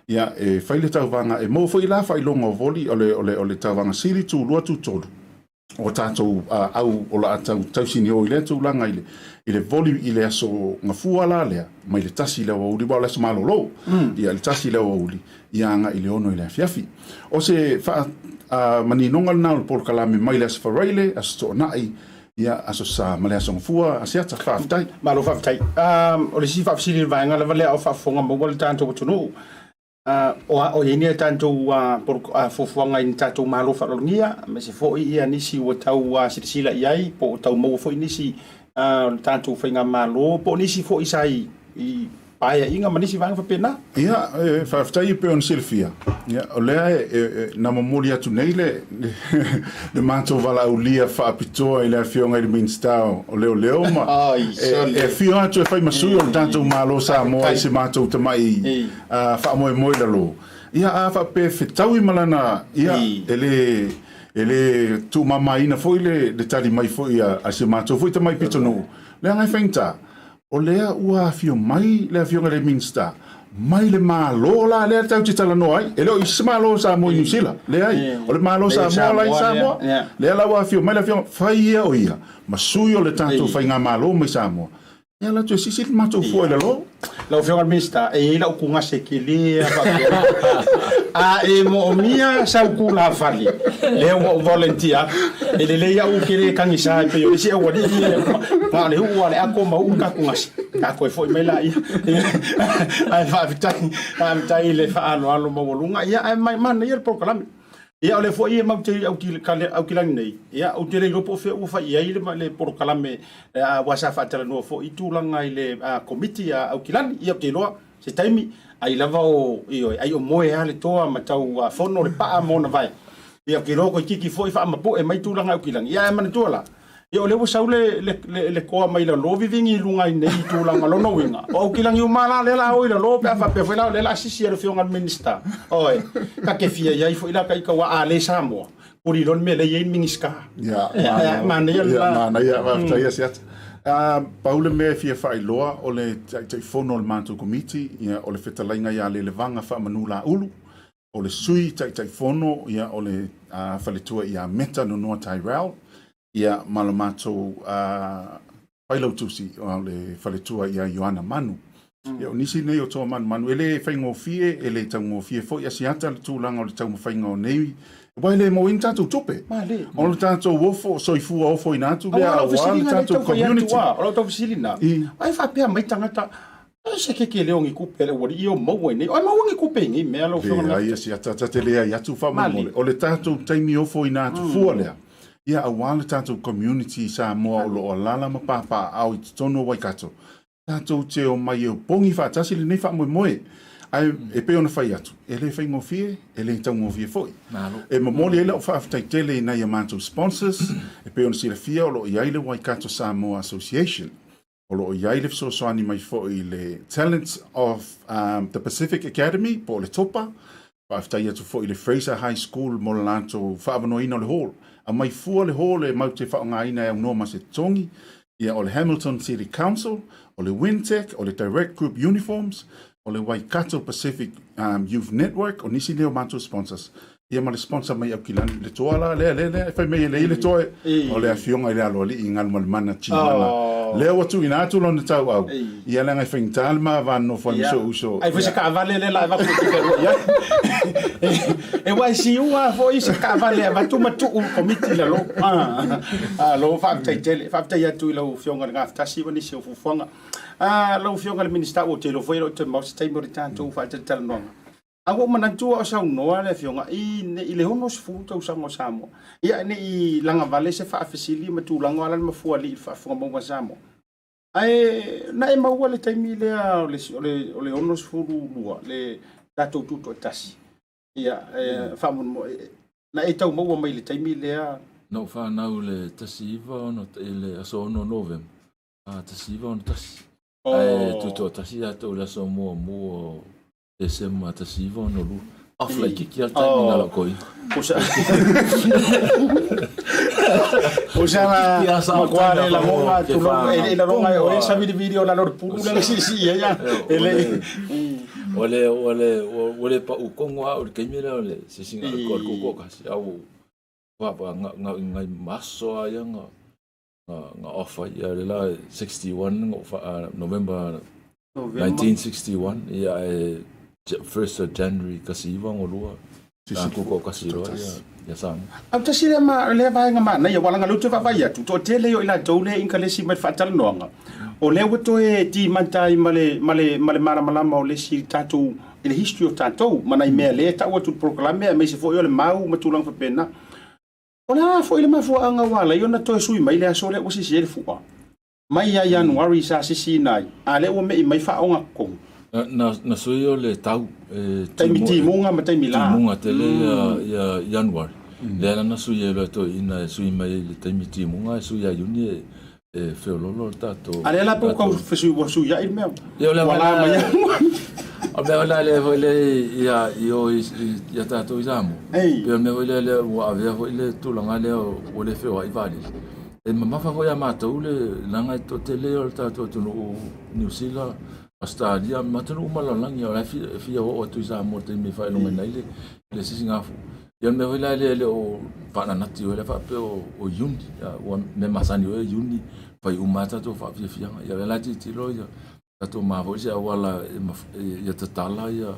ia e fai le tauvaga e maua foi la faailoga o voli o le o le o le tauvaga sili tulua tutolu o tatou uh, au o la tau tausinio i lea tulaga i le i le voli i le aso gafua la lea mai le 1 i le aoauli aua o le aso malolo mm. ia le 1 i le aoauli ia agai i le 6 i le afiafi. O se faa uh, maninoga lena o le polokalame mai le aso Faraile, aso Toonai, ia aso Sa ma le aso Gafua, Asiata, faafetai. Malo faafetai. O le isi faafesili i le vaega lava lea o faafofoga maua le tatou atunuu, o a o i ai ni a tatou fuafuaga i ni tatou malo faaaloalogia, aemaise foi ia nisi ua tau silasila i ai, po o tau maua foi nisi o le tatou faigamalo, po o nisi foi sa i paeaiga ma nisi vaega faapena. Ia, e faafetai e pei ona silafia, ia, o lea e, e, e, na momoli atu nei le, le, le matou valaaulia faapitoa i le afioga i le Minisita o Leoleo ma Ai, e, e afio atu e fai ma sui o le tatou Malo Samoa i se matou tamai uh, faamoemoe i lalo. Ia, a faapea e fetaui ma lana, ia, e le, e le tuumamaina foi le, le tali mai foi a, a si matou foi tamai pitonuu. Leaga e faigata, O lea ua afio mai le Afioga i le Minisita mai le Malo la lea tatou te talanoa ai. E le o i se Malo o Samoa i Niu Sila. Leai. O le Malo o Samoa la i Samoa. Lea la ua afio mai le Afioga, fai ia o ia ma sui o le tatou Faigamalo mai Samoa. E ala atu e sisi le matou fua i lalo. Lau Afioga i le Minisita, e i ai lau kugase tele lava faapea. A e moomia sau tulafale, lea ua ou volunteer atu. E lelei au ou te le tagisa e pei o isi aualii ia, na o le uu lava o le ato ma uu le tatou gase, ta toe foi mai laia. Ae faafetai, faafetai i le faaaloalo maualuga, ia ae manaia le polokalame. Ia o lea foi e matou te aukilagi nei, ia ou te le iloa po o fea ua fai i ai le polokalame aua sa faatalanoa foi i tulaga i le Komiti a Aukilani. Ia ou te iloa se taimi, ai lava o, ioe, ai o moe lava le toa ma tau fono le paa ma ona vae. Ia ou te iloa toeitiiti foi faamapoe mai tulaga Aukilani. Ia ae manatua la, Ia o lea ua sau le, le, le, le toa mai lalo vivigi i luga i nei i tulaga lona uiga. O Aukilagi uma la lea la o i lalo pe a faapea foi la o lea la sisi e le afioga i le Minisita. Oi, ta te fia i ai foi la ta ita ua a le Samoa. Kuli loa le mea lea e i ai le Minisita. Ia, Ia, manaia le ia, la. manaia, faafetai Asiata. Ah, pau le mea e fia faailoa, o le Taitaifono o le matou Komiti, ia, o le fetalaiga ia Lelevaga Faamanulaulu, O le Sui Taitaifono, ia, o le uh, faletua ia Meta Nonoa Tyrell, ia, ma le matou uh, failautusi, o le faletua ia Ioana Manu. Mm. Ia, o nisi nei o toa manumanu, e le faigofie, e le taugofie foi Asiata le tulaga o le taumafaiga o nei, aua e le maua ai ni tatou tupe. Male. O le tatou ofo, soifua ofoina atu lea, aua le tatou community. O lau tau fesili na, ai faapea mai tagata, Ai se keke leo ni kupe le ua i o maua nei. Ai maua ni kupe i nei mea lau afioga. Leai e sia ta te leai atu faamolemole. O le tatou taimi ofo ina atu fua lea. Ia aua le tatou community i Samoa o lo o alaala ma papaaao i totonu o Waikato. Tatou te omai e opogi faatasi lenei faamoemoe. Ae e pei ona fai atu, e le faigofie, e le taugofie foi. E momoli ai lau faafetai tele i nai a matou sponsors, e pei ona silafia o lo o i ai le Waikato Samoa Association. O lo o i ai le fesoasoani mai foi i le Talents of um, the Pacific Academy, po o le TOPA. Faafetai atu foi i le Fraser High School mo le latou faaavanoaina o le hall. Aumai fua le hall e mau te faaaogaina e aunoa ma se totogi. Ia, o le Hamilton City Council, o le Wintec, o le Direct Group Uniforms, o le Waikato Pacific um, Youth Network, o nisi nei o matou sponsors. Ia ma le sponsor mai Aukilani, le toa la, lea, lea, lea, e fai mai e leai le toa, o le afioga i le aloalii i Galumalemana Timana. Lea ua tuuina atu lona tauau, ia leaga e faigata le ma va nonofo ai ma si ou uso. Ai foi se taavale lea la e avatu e te fealuai ai. E ua e siua foi se taavale e avatu ma tuu le komiti i lalo. Malo, faafetai tele. Faafetai atu i lau Afioga i le Gafatasi ma nisi o fuafuaga. Lau Afioga i le Minisita, ua ou te iloa foi e le o toe mamao se taimi o le tatou faatalatalanoaga. A ua ou manatua o saunoa le Afioga i i le 60 tausaga o Samoa, ia ne i lagavale se faafesili ma tulaga o ala le mafuaalii i le faafofoga mauga a Samoa. Ae na e maua le taimi lea o le o le o le 62 le tatou tutoatasi. Ia e faamolemole na e tau maua mai i le taimi lea. Na ou fanau i le 19 i le aso 6 o Novema 1961. Ae tutoatasi tatou i le aso muamua o Tesema 1962. Off laitiiti lava le timing a lau toeaina. Usa la matua le lagoga tulou e le lagoga e oe savilivili o lalo le pulu le siisii ai a e le Ua le ua le ua le pau tonu lava au i le taimi lea o le sisiga o le koko kasi a ua ngai ma aso lava ia na na off ai. Ia o le la 61 na ou November 1961 ia ae first of January 1962 na kuka o kasi loa ia ia Samoa. Au tasi lea ma lea vaega manaia aua leaga o lea ou te vaavaai atu toatele o i latou lea e inkalesi mai le faatalanoaga o lea ua toe timata ai ma le ma le ma le malamalama o le isi tatou i le history o tatou ma nai mea lea e tau atu i le polokalame aemaise foi o le mau ma tulaga faapena. O le a foi le mafuaaga ua ala ai ona toe sui mai le aso lea ua sisi ai le fua? Mai ia Ianuari sa sisiina ai, a lea ua me'i mai faaogatotonu. Na, na sui o le tau e Taimi timuga ma taimi la. Timuga tele ia, ia Ianuari. Lea la na sui ai loa e toeaiina e sui mai i le taimi timuga e sui ia Iuni e, e feololo le tatou. A lea la pe ua tau fesui ua suiai le mea. Ia o le Ua la mai Ianuari. O le mea foi la lea foi lea ia i o i ia tatou i Samoa. Ei. Pei o le mea foi lea lea ua avea foi le tulaga lea ua le feoai vaalele. E mamafa foi ia matou le leaga e toatele o le tatou atunuu Niu Sila, Ausetalia ma atunuu uma o le lalolagi o la e fia oo atu i Samoa i le taimi e faailogaina ai le sisigafua. Ia o le mea foi la lea e le o faananati lea faapea o Iuni, ua mea masani foi o Iuni, fai uma lava tatou faafiafiaga. Ia o lea la e tilotilo ia tatou mafuaa i se auala ia tatala ia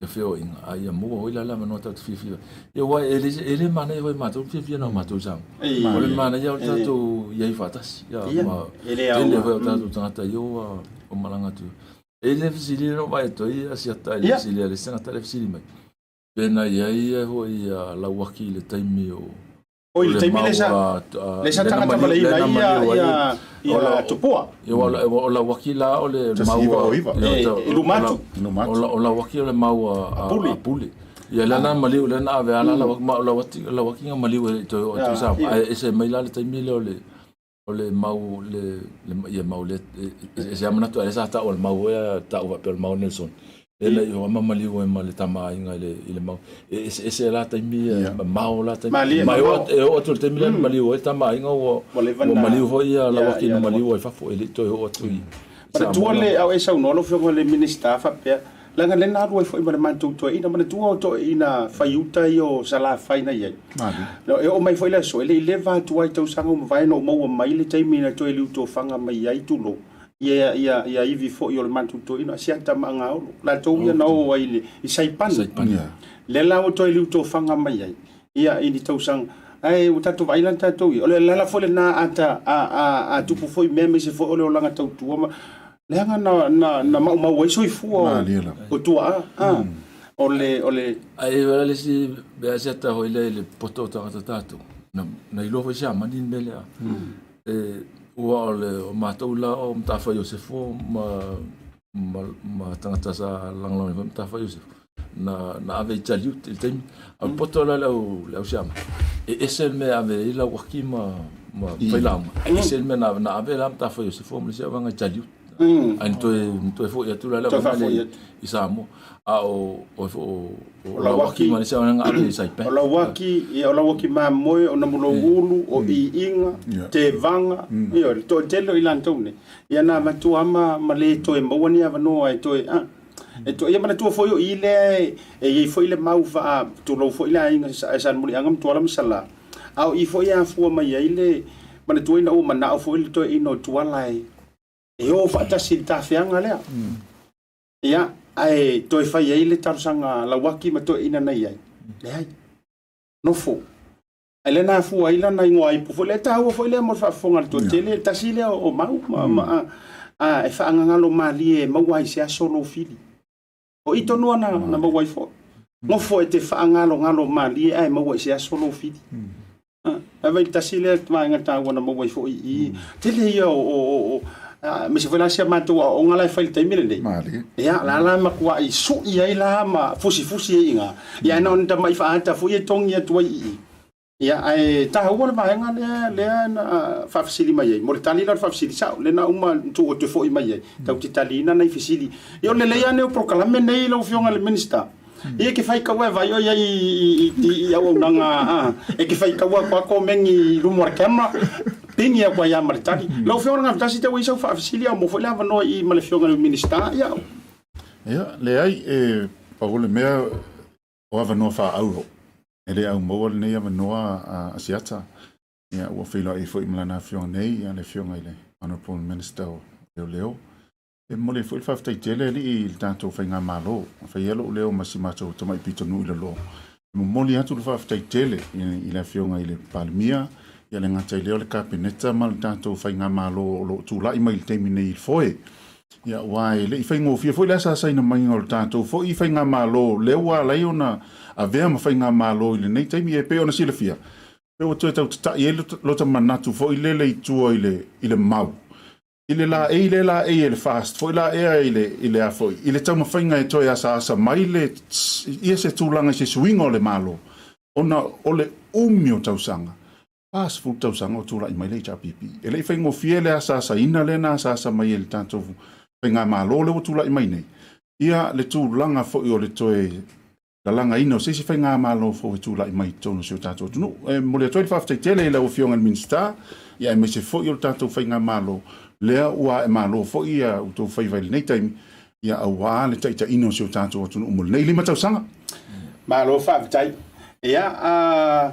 feoaiga, a ia maua foi la le avanoa tatou te fiafia ai. Ia aua e le e le manaia foi e matou le fiafia na o matou i Samoa. O le manaia o le tatou i ai faatasi. Ia ma tele foi o tatou tagata ia ua malaga atu. E le fesili na ou vaai atu ai Asiata i le fesili a le isi tagata lea e fesili mai. Pe na i ai foi a Lauaki i le taimi o Oi, le taimi lea sa lea sa tagata valaina ai ia ia ia Tupua. Ia o Lauaki la o le mau a i luma atu. O Lauaki o le mau a Pule. Ia lea na maliu lea na ave lava Lauaki ma o Lauaki Lauaki na maliu e le i toe oo atu i Samoa. Ae ese mai la le taimi lea o le O le mau le le ia mau le e se manatu ale sa tau o le mau e tau faapea o le mau Nelson. E le i ma maliu e ma le tama aiga i le i le mau. E ese ese la taimi e mamao la taimi. Malie Ma e oo e oo atu i le taimi lea na maliu ai le tama aiga ua Ua leva ua na maliu foi ia ia Lauaki ia na maliu ai fafo e le i toe oo atu i Manatua Samoa le lava. a o e saunoa lau Afioga i le Minisita faapea, leaga lea na alu ai foi ma le matou toeaina, manatua o toeaina faiuta ia o Salafai na i ai. E oo mai foi le aso, e le i leva atu ai tausaga ua mavae ona ou maua mai le taimi na toe liutofaga mai ai tulou ia ia ia ivi foi o le matou toeaina, Asiata ma Agaolo, latou ia na oo ai i le i Saipan. Lea la ua toe liutofaga mai ai ia i ni tausaga. Ae ua tatou vaai la tatou ia, o le ala foi lena a ta a a a tupu foi mea aemaise foi o le olaga tautua ma leaga na na na maumau ai soifua o tuaa a o le o le Ae o le isi mea siata foi lea i le poto o tagata tatou, na, na iloa foi Siamani le mea lea. E, ua o le o matou la o Mataafa Iosefo ma, ma, ma tagata sa lagolago foi Mataafa Iosefo, na, na ave i Taliut i le taimi. A o le poto la le au, le au Siamani, e ese le mea e ave ai Lauaki ma, ma Failauga, e ese le mea na, na ave la Mataafa Iosefo ma le isi vaega i Taliut. Ae na toe, na toe foi atu la le Toe vaega faafoi lea atu. i Samoa. A o o o O Lauaki ma le isi vaega ave i Saipan. O Lauaki, ia o Lauaki mamoe, o Namuloulu, o Iiga, Tevaga, ioe, le toatele o i latou nei, ia na avatu lava ma, ma le toe maua ni avanoa e toe, a, e toe, ia manatua foi o i lea e, e i ai foi le mau faa, tulou foi le aiga e Salemuliaga ma Tuala ma Salā, a o i foi e afua mai ai le, manatua ina ua manao foi le toeaina o Tuala e, e o faatasi i le tafeaga lea. Ia, ae toe fai ai le talosaga a Lauaki ma toeaiina na i ai? Leai. Nofo. Ae lea na afua ai lana igoa ipu foi lea, e taua foi lea mo le faafofoga a le toatele, le tasi lea o mau ma, ma, a, a, e faagagalo malie e maua ai se aso lou fili. O i tonu ana na maua ai foi. Nofo e te faagalogalo malie ae maua i se aso lou fili. Ae vai tasi lea vaega taua na maua ai foi i i. Tele ia o, o, o, o aemaise foi la si a matou aoaoga la e fai i le taimi lenei. Malie. Ia, la la matuai sui ai la ma fusifusi ai i ina. Ia, ae na ona tamai faaata foi e togi atu ai i i. Ia, ae taua le vaega lea, lea na faafesili mai ai. Mo le tali la o le faafesili sao, lea na uma tuu atu e foi mai ai, tatou te taliina nai fesili. Ia, o le lelei lava nei o polokalame nei lau Afioga i le Minisita. Ia, e te faitaua e vaai oe i ai i auaunaga, a, e te faitaua atu lava komeni i luma o le camera, pigi atu ai lava ma le tali. Lau Afioga i le Gafatasi, tau i ai sau faafesili, a o maua foi le avanoa i i ma le Afioga i le Minisita, ia. Ia, leai, e pau o le mea, O avanoa faa-auro. E le aumaua lenei avanoa a Asiata. Ia, ua feiloai foi ma lana afioga nei, ia, le afioga i le Honourable Minister o Leoleo. E momoli ai foi le faafetai tele alii i le tatou faigamalo. E fai ai lou leo ma si matou tamai pitonuu i lalo. E momoli atu le faafetai tele i le afioga i le Palemia, ia le gata i lea o le Kapeneta ma le tatou faigamalo o lo o tulai mai i le taimi nei i le foe. Ia, aua e le i faigofie foi le asaasaina maiga o le tatou foi faigamalo lea ua ala ai ona avea ma faigamalo i lenei taimi. E pei ona silafia, pei ua toe tau tata'i ai lota manatu foi lele i tua i le, i le mau, i le laei lea laei e le FAST foi la ea i le, i le a foi, i le taumafaiga e toe asaasa mai le, ia se tulaga i se suiga o le Malo, ona o le umi o tausaga 40 tausaga o tulai mai le HRPP. E le i faigofie le asaasaina lea na asaasa mai e le tatou faigamalo lea ua tulai mai nei, ia le tulaga foi o le toe lalagaina o se isi faigamalo fou e tulai mai i totonu o si o tatou atunuu. E momoli atu ai le faafetai tele i lau Afioga i le Minisita, ia aemaise foi o le tatou faigamalo lea ua aemalo foi ia outou faiva i lenei taimi, ia aua le taitaiina o si o tatou atunuu mo lenei 5 tausaga. Malo faafetai. Ia, a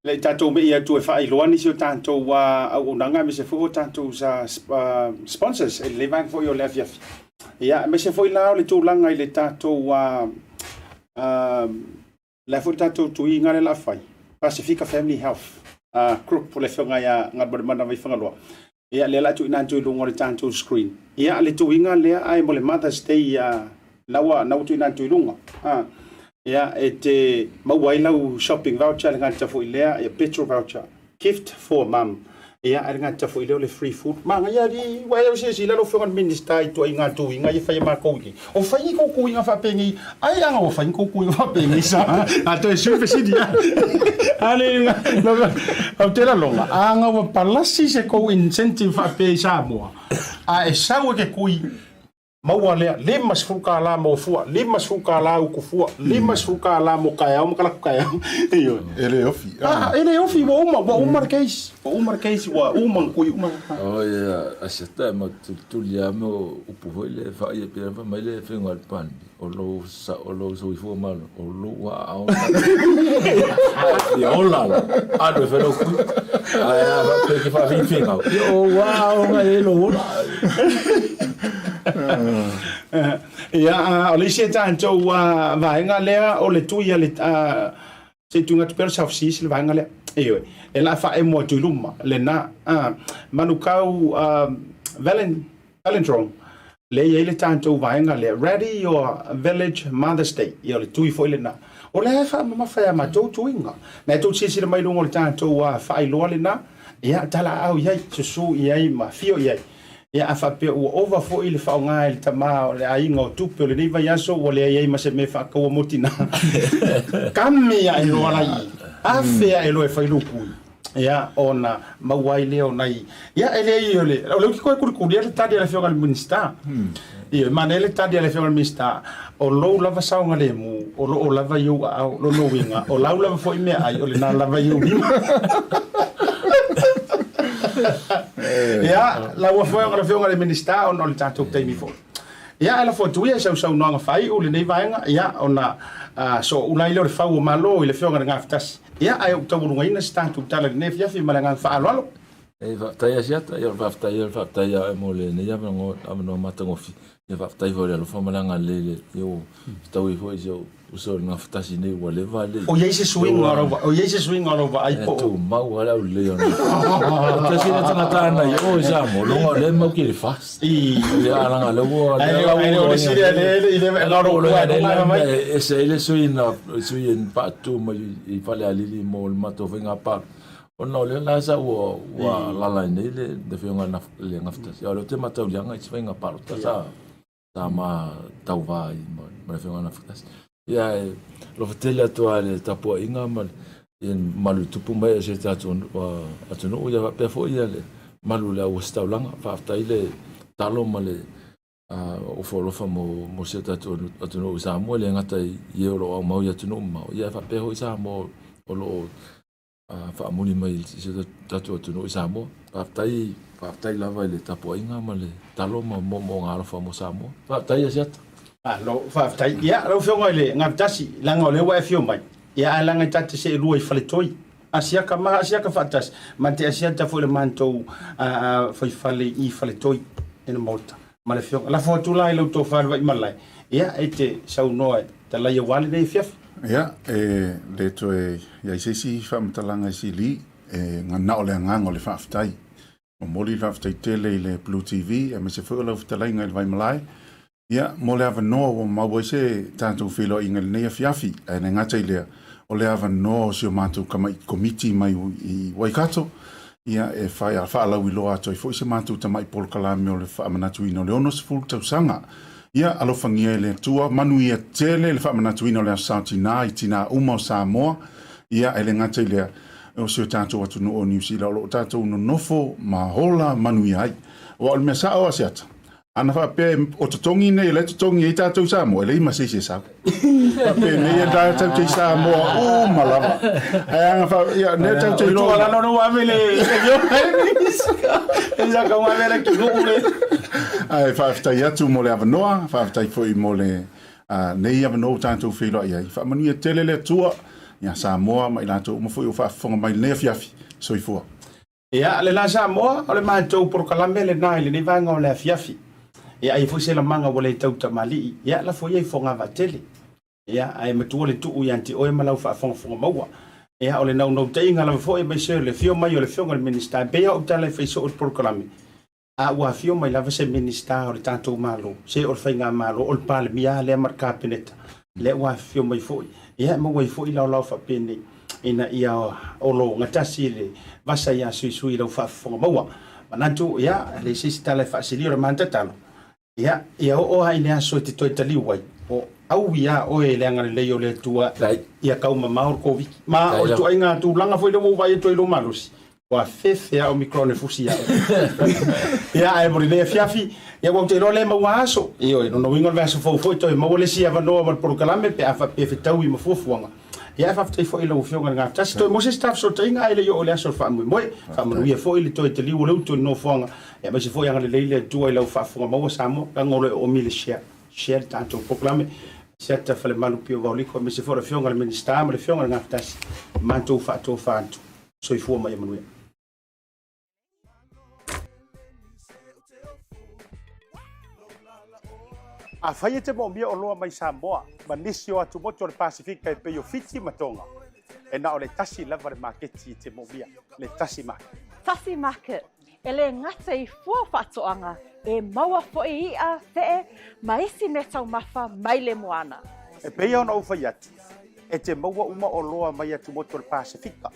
le i tatou mei atu e faailoa nisi o tatou auaunaga aemaise foi o tatou sponsors i lenei vaega foi o le afiafi. Ia, aemaise foi la o le tulaga i le tatou le foi tatou tuiga lea la fai, Pasifika Family Health Group o le afioga ia Galumalemana Vaifagaloa. Ia, lea la tuuina atu i luga o le tatou screen. Ia, le tuiga lea ae mo le Mother's Day ia na ua na ua tuuina atu i luga. Ah. Ia, e te maua ai lau shopping voucher le gata foi lea, ia petrol voucher, gift for mum. Ia, ae le gata foi lea o le free food. Manaia alii, ua e silasila lau Afioga i le Minisita i ituaiga tuiga ia e fai e matou i i. O fai ni kou tuiga faapenei, ai aga ua fai ni kou tuiga faapenei sa a toe sui fesili a. Ale au te lalonga, aga ua palasi se kou incentive faapea i Samoa, a e sau e ke kui maua lea 50 kālā mo fua, 50 kālā uku fua, 50 kālā mo kaeao ma kalaku kaeao. Ioe. E le ofi. Ah, e le ofi, ua uma, ua uma le case. Ua uma le case, ua uma na kui uma. Oh ia, asiata e ma tulituli a mo upu foi le whaia pera wha mai le whenga le pan o lou sa o lou soifua malo o lou aao ia ola la alu e whenau kui ai a wha pe ki wha whiwhinga ia o wa o nga e lou ola. Ia, o le isi e tatou vaega lea o le tui a le Se i tuuina atu pea le South Seas le vaega lea. Ioe. E la faaemo atu i luma lena. Manukau Valen, Palindrome, lea e i ai le tatou vaega lea, Ready Your Village Mother's Day. Ia o le tui foi lena. O lea e faamamafa ia matou tuiga. Na e tou silasila mai i luga o le tatou faailoa lena, ia talaaao i ai, susu i ai ma afio i ai. Ia a faapea ua ova foi le faaaoga e le tama o le aiga o tupe o lenei vaiaso ua leai ai ma se mea e faataua mo tina. Kami ae loa la i afe ae loa e fai lou kui. Ia ona maua ai lea o nai ia e leai o le o lea ou te toe kulikulia le tali a le afioga i le Minisita. Ia e manaia le tali a le afioga i le Minisita o lou lava saogalemu o lo o lava i ou aao lona uiga o lau lava foi meaai o lena lava i ou lima. Ia, lau afioga le afioga i le Minisita ona o le tatou taimi foi. Ia, ae lafo atu ia i sau saunoaga faaiu lenei vaega, ia, ona sooula ai lea o le fau o Malo i le afioga i le Gafatasi. Ia, ae ou taualugaina se tatou tala i lenei afiafi ma le agaga faaaloalo. E faafetai Asiata, ia o le faafetai ia o le faafetai ia oe mo lenei avanoa matagofie. Ia faafetai foi i le alofa ma le agalelei i le Atua ua fetaui foi i si ou uso i le gafatasi nei ua leva le O i ai se suiga o lau o i ai se suiga o lau vaai po o. E tumau lava le aulelei o Tasi le tagata ana i o i Samoa, luga o lea mau ki le fast. Ia alanga le ua Ai le o le sili le le le le ese ai le sui na sui en paatu mai i Falealili mo le matou faiga palota. Ona o lea la sa ua ua alaala ai nei le afioga i le Gafatasi, a o lea ou te matauliaga i se faiga palota sa sa ma tauva ai ma le afioga i le Gafatasi. Ia e alofa tele atu lava i le tapuaiga ma le. Ia malu i tupu mai e si o tatou atunuu, ia faapea foi ia le malu i le auositaulaga. Faafetai le talo ma le ofo alofa mo si o tatou atunuu i Samoa, e le gata i e o lo o aumau i atunuu mamao, ia ae faapea foi Samoa o lo o faamuli mai i si o tatou atunuu i Samoa. Faafetai, faafetai lava i le tapuaiga ma le talo ma moomooga alofa mo Samoa. Faafetai Asiata. Malo faafetai. Ia, lau Afioga i le Gafatasi, leaga o lea ua e afio mai, ia ae leaga e ta te seelua i Faletoi. Asiaka ma asiaka faatasi, ma te asiata foi i le matou faifale i Faletoi i le Maota ma le Afioga. Lafo atu la i lau tofa le Vaimalae, ia e te saunoa e talai aua lenei afiafi. Ia, e le toe i ai se isi faamatalaga e sili, e na o le agaga o le faafetai. Momoli le faafetai tele i le Blue TV aemaise foi o lau fetalaiga i le Vaimalae, ia, mo le avanoa ua maua ai se tatou feiloaiga i lenei afiafi. Ae le gata i lea, o le avanoa o si o matou tama'i komiti mai i Waikato, ia, e faalauiloa atu ai foi se matou tama'i polokalame o le faamanatuina o le 60 tausaga. Ia, alofagia e le Atua, manuia tele le faamanatuina o le Aso Sa o Tinā i tinā uma o Samoa. Ia, ae le gata i lea, o si o tatou atunuu o Niu Sila o lo o tatou nonofo ma ola manuia ai. Aua o le mea sao Asiata, ana faapea o totogi nei o lea e totogi ai tatou i Samoa, e leai ma se isi e sau. Faapenei e tatou te i Samoa uma lava. Ae ana fa, ia, lea tatou te iloa. Tuualalo na ua ave le Ia ka ua ave le kinuu le. Ae faafetai atu mo le avanoa, faafetai foi mo le nei avanoa ua tatou feiloai ai. Faamanuia tele le Atua ia Samoa ma i latou uma foi o faafofoga mai i lenei afiafi. Soifua. Ia, le la Samoa, o le matou polokalame lena i lenei vaega o le afiafi. Ia, ai foi se lamaga ua le tau tamalii. Ia, lafo ia i Fogavatele. Ia, ae matua le tuu ia te oe ma lau faafogafoga maua. Ia, o le naunautaiga lava foi aemaise o le afio mai o le Afioga i le Minisita, e pei lava o tala e fai soo i le polokalame, a ua afio mai lava se Minisita o le tatou Malo, se o le Faigamalo, o le Palemia lea ma le Kapeneta, lea ua afifio mai foi, ia e maua ai foi laolao faapenei ina ia ologatasi le vasa ia suisui i lau faafofoga maua. Manatu, ia, e leai se isi tala e faasilia o le matatalo, Ia, ia oo lava i le aso e te toe taliu ai, o aui lava oe i le agalelei o le Atua, ia kau mamao le Koviti. Ma o le ituaiga tulaga foi lea ua ou vaai atu ai i lou malosi, ua fefe lava Omicron e fusi ia oe. Ia, ae mo lenei afiafi, ia ua ou te iloa lea e maua aso. Ioe, lona uiga o le vaiaso fou foi toe maua le isi avanoa ma le polokalame pe a faapea e fetaui ma fuafuaga. Ia, ae faafetai foi i lau Afioga i le Gafatasi. Toe maua se isi ta fesootaiga ae le i oo i le aso o le faamoemoe. Faamanuia foi le toe taliu o le utu i le nofoaga. Aemaise foi agalelei le Atua i lau faafofoga maua Samoa, leaga o lo o oomi le share, share le tatou polokalame. Asiata Falemalu Pio Vaoliko, aemaise foi o le Afioga i le Minisita ma le Afioga i le Gafatasi, matou faatofa atu. Soifua ma ia manuia. Afai e te moomia oloa mai Samoa ma nisi o atumotu o le Pasefika e pei o Fiti ma Tonga, e na o le tasi lava le maketi e te moomia, le Tasi Market. Tasi Market, E le gata i fua faatoaga, e maua foi iʻa, feʻe, ma isi meataumafa mai le moana. E pei ona ou fai atu, e te maua uma oloa mai atumotu o le Pasefika.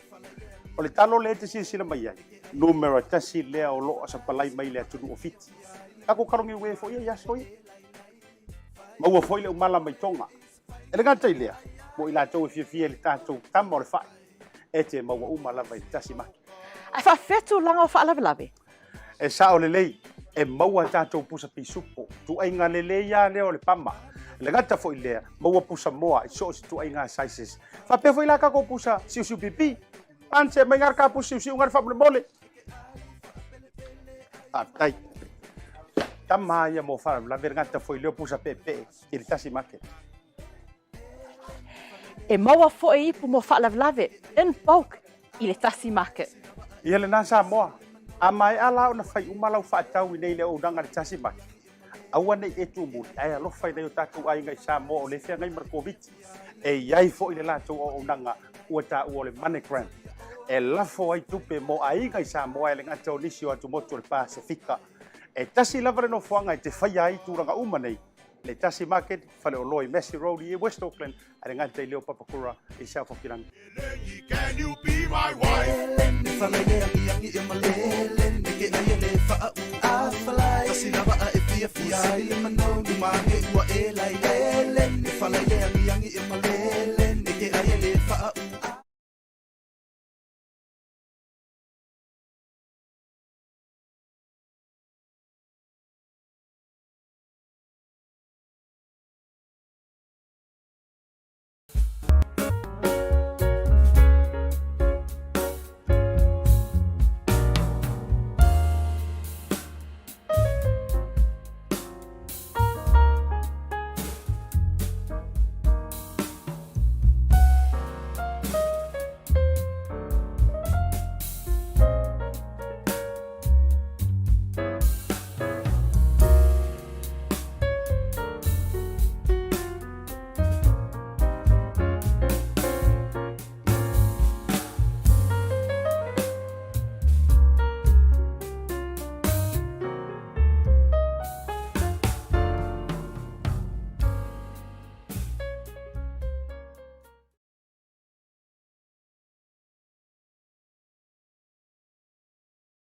O le talo lea e te silasila mai ai, numera tasi lea o lo o sapalai mai le atunuu o Fiti. Tatou kalogiue foi ia i aso ia. Maua foi le umala mai Tonga. E le gata i lea, mo i latou e fiafia i le tatou tama o le fai, e te maua uma lava i le tasi maki. Ae faafefea tulaga o faalavelave? E sao lelei, e maua tatou pusa pisupo, tuaiga lelei lava lea o le pama. E le gata foi i lea, maua pusa moa i so o se tuaiga sizes. Faapea foi la tatou pusa siusiu pipi. Panse mai ngā ka pusa siusiu ngā faamolemole. Faafetai. Tama ia mo faalavelave le gata foi lea o pusa peepee i le tasi market. E maua foi ipu mo faalavelave in bulk i le tasi market. Ia lena Samoa, a maea la ona fai uma lau faatau i nei le auaunaga a le tasi market, aua ne i e tumuli ae alofa i nai o tatou aiga i Samoa o lea e feagai ma le Koviti. E i ai foi le latou auaunaga ua taua o le MoneyGram e lafo ai tupe mo aiga i Samoa e le gata o nisi o atumotu o le Pasefika. E tasi lava le nofoaga e te faia ai tulaga uma nei, le Tasi Market, faleoloa i Massey Road i West Auckland, a le gata i leo Papakura i South Hokirangi.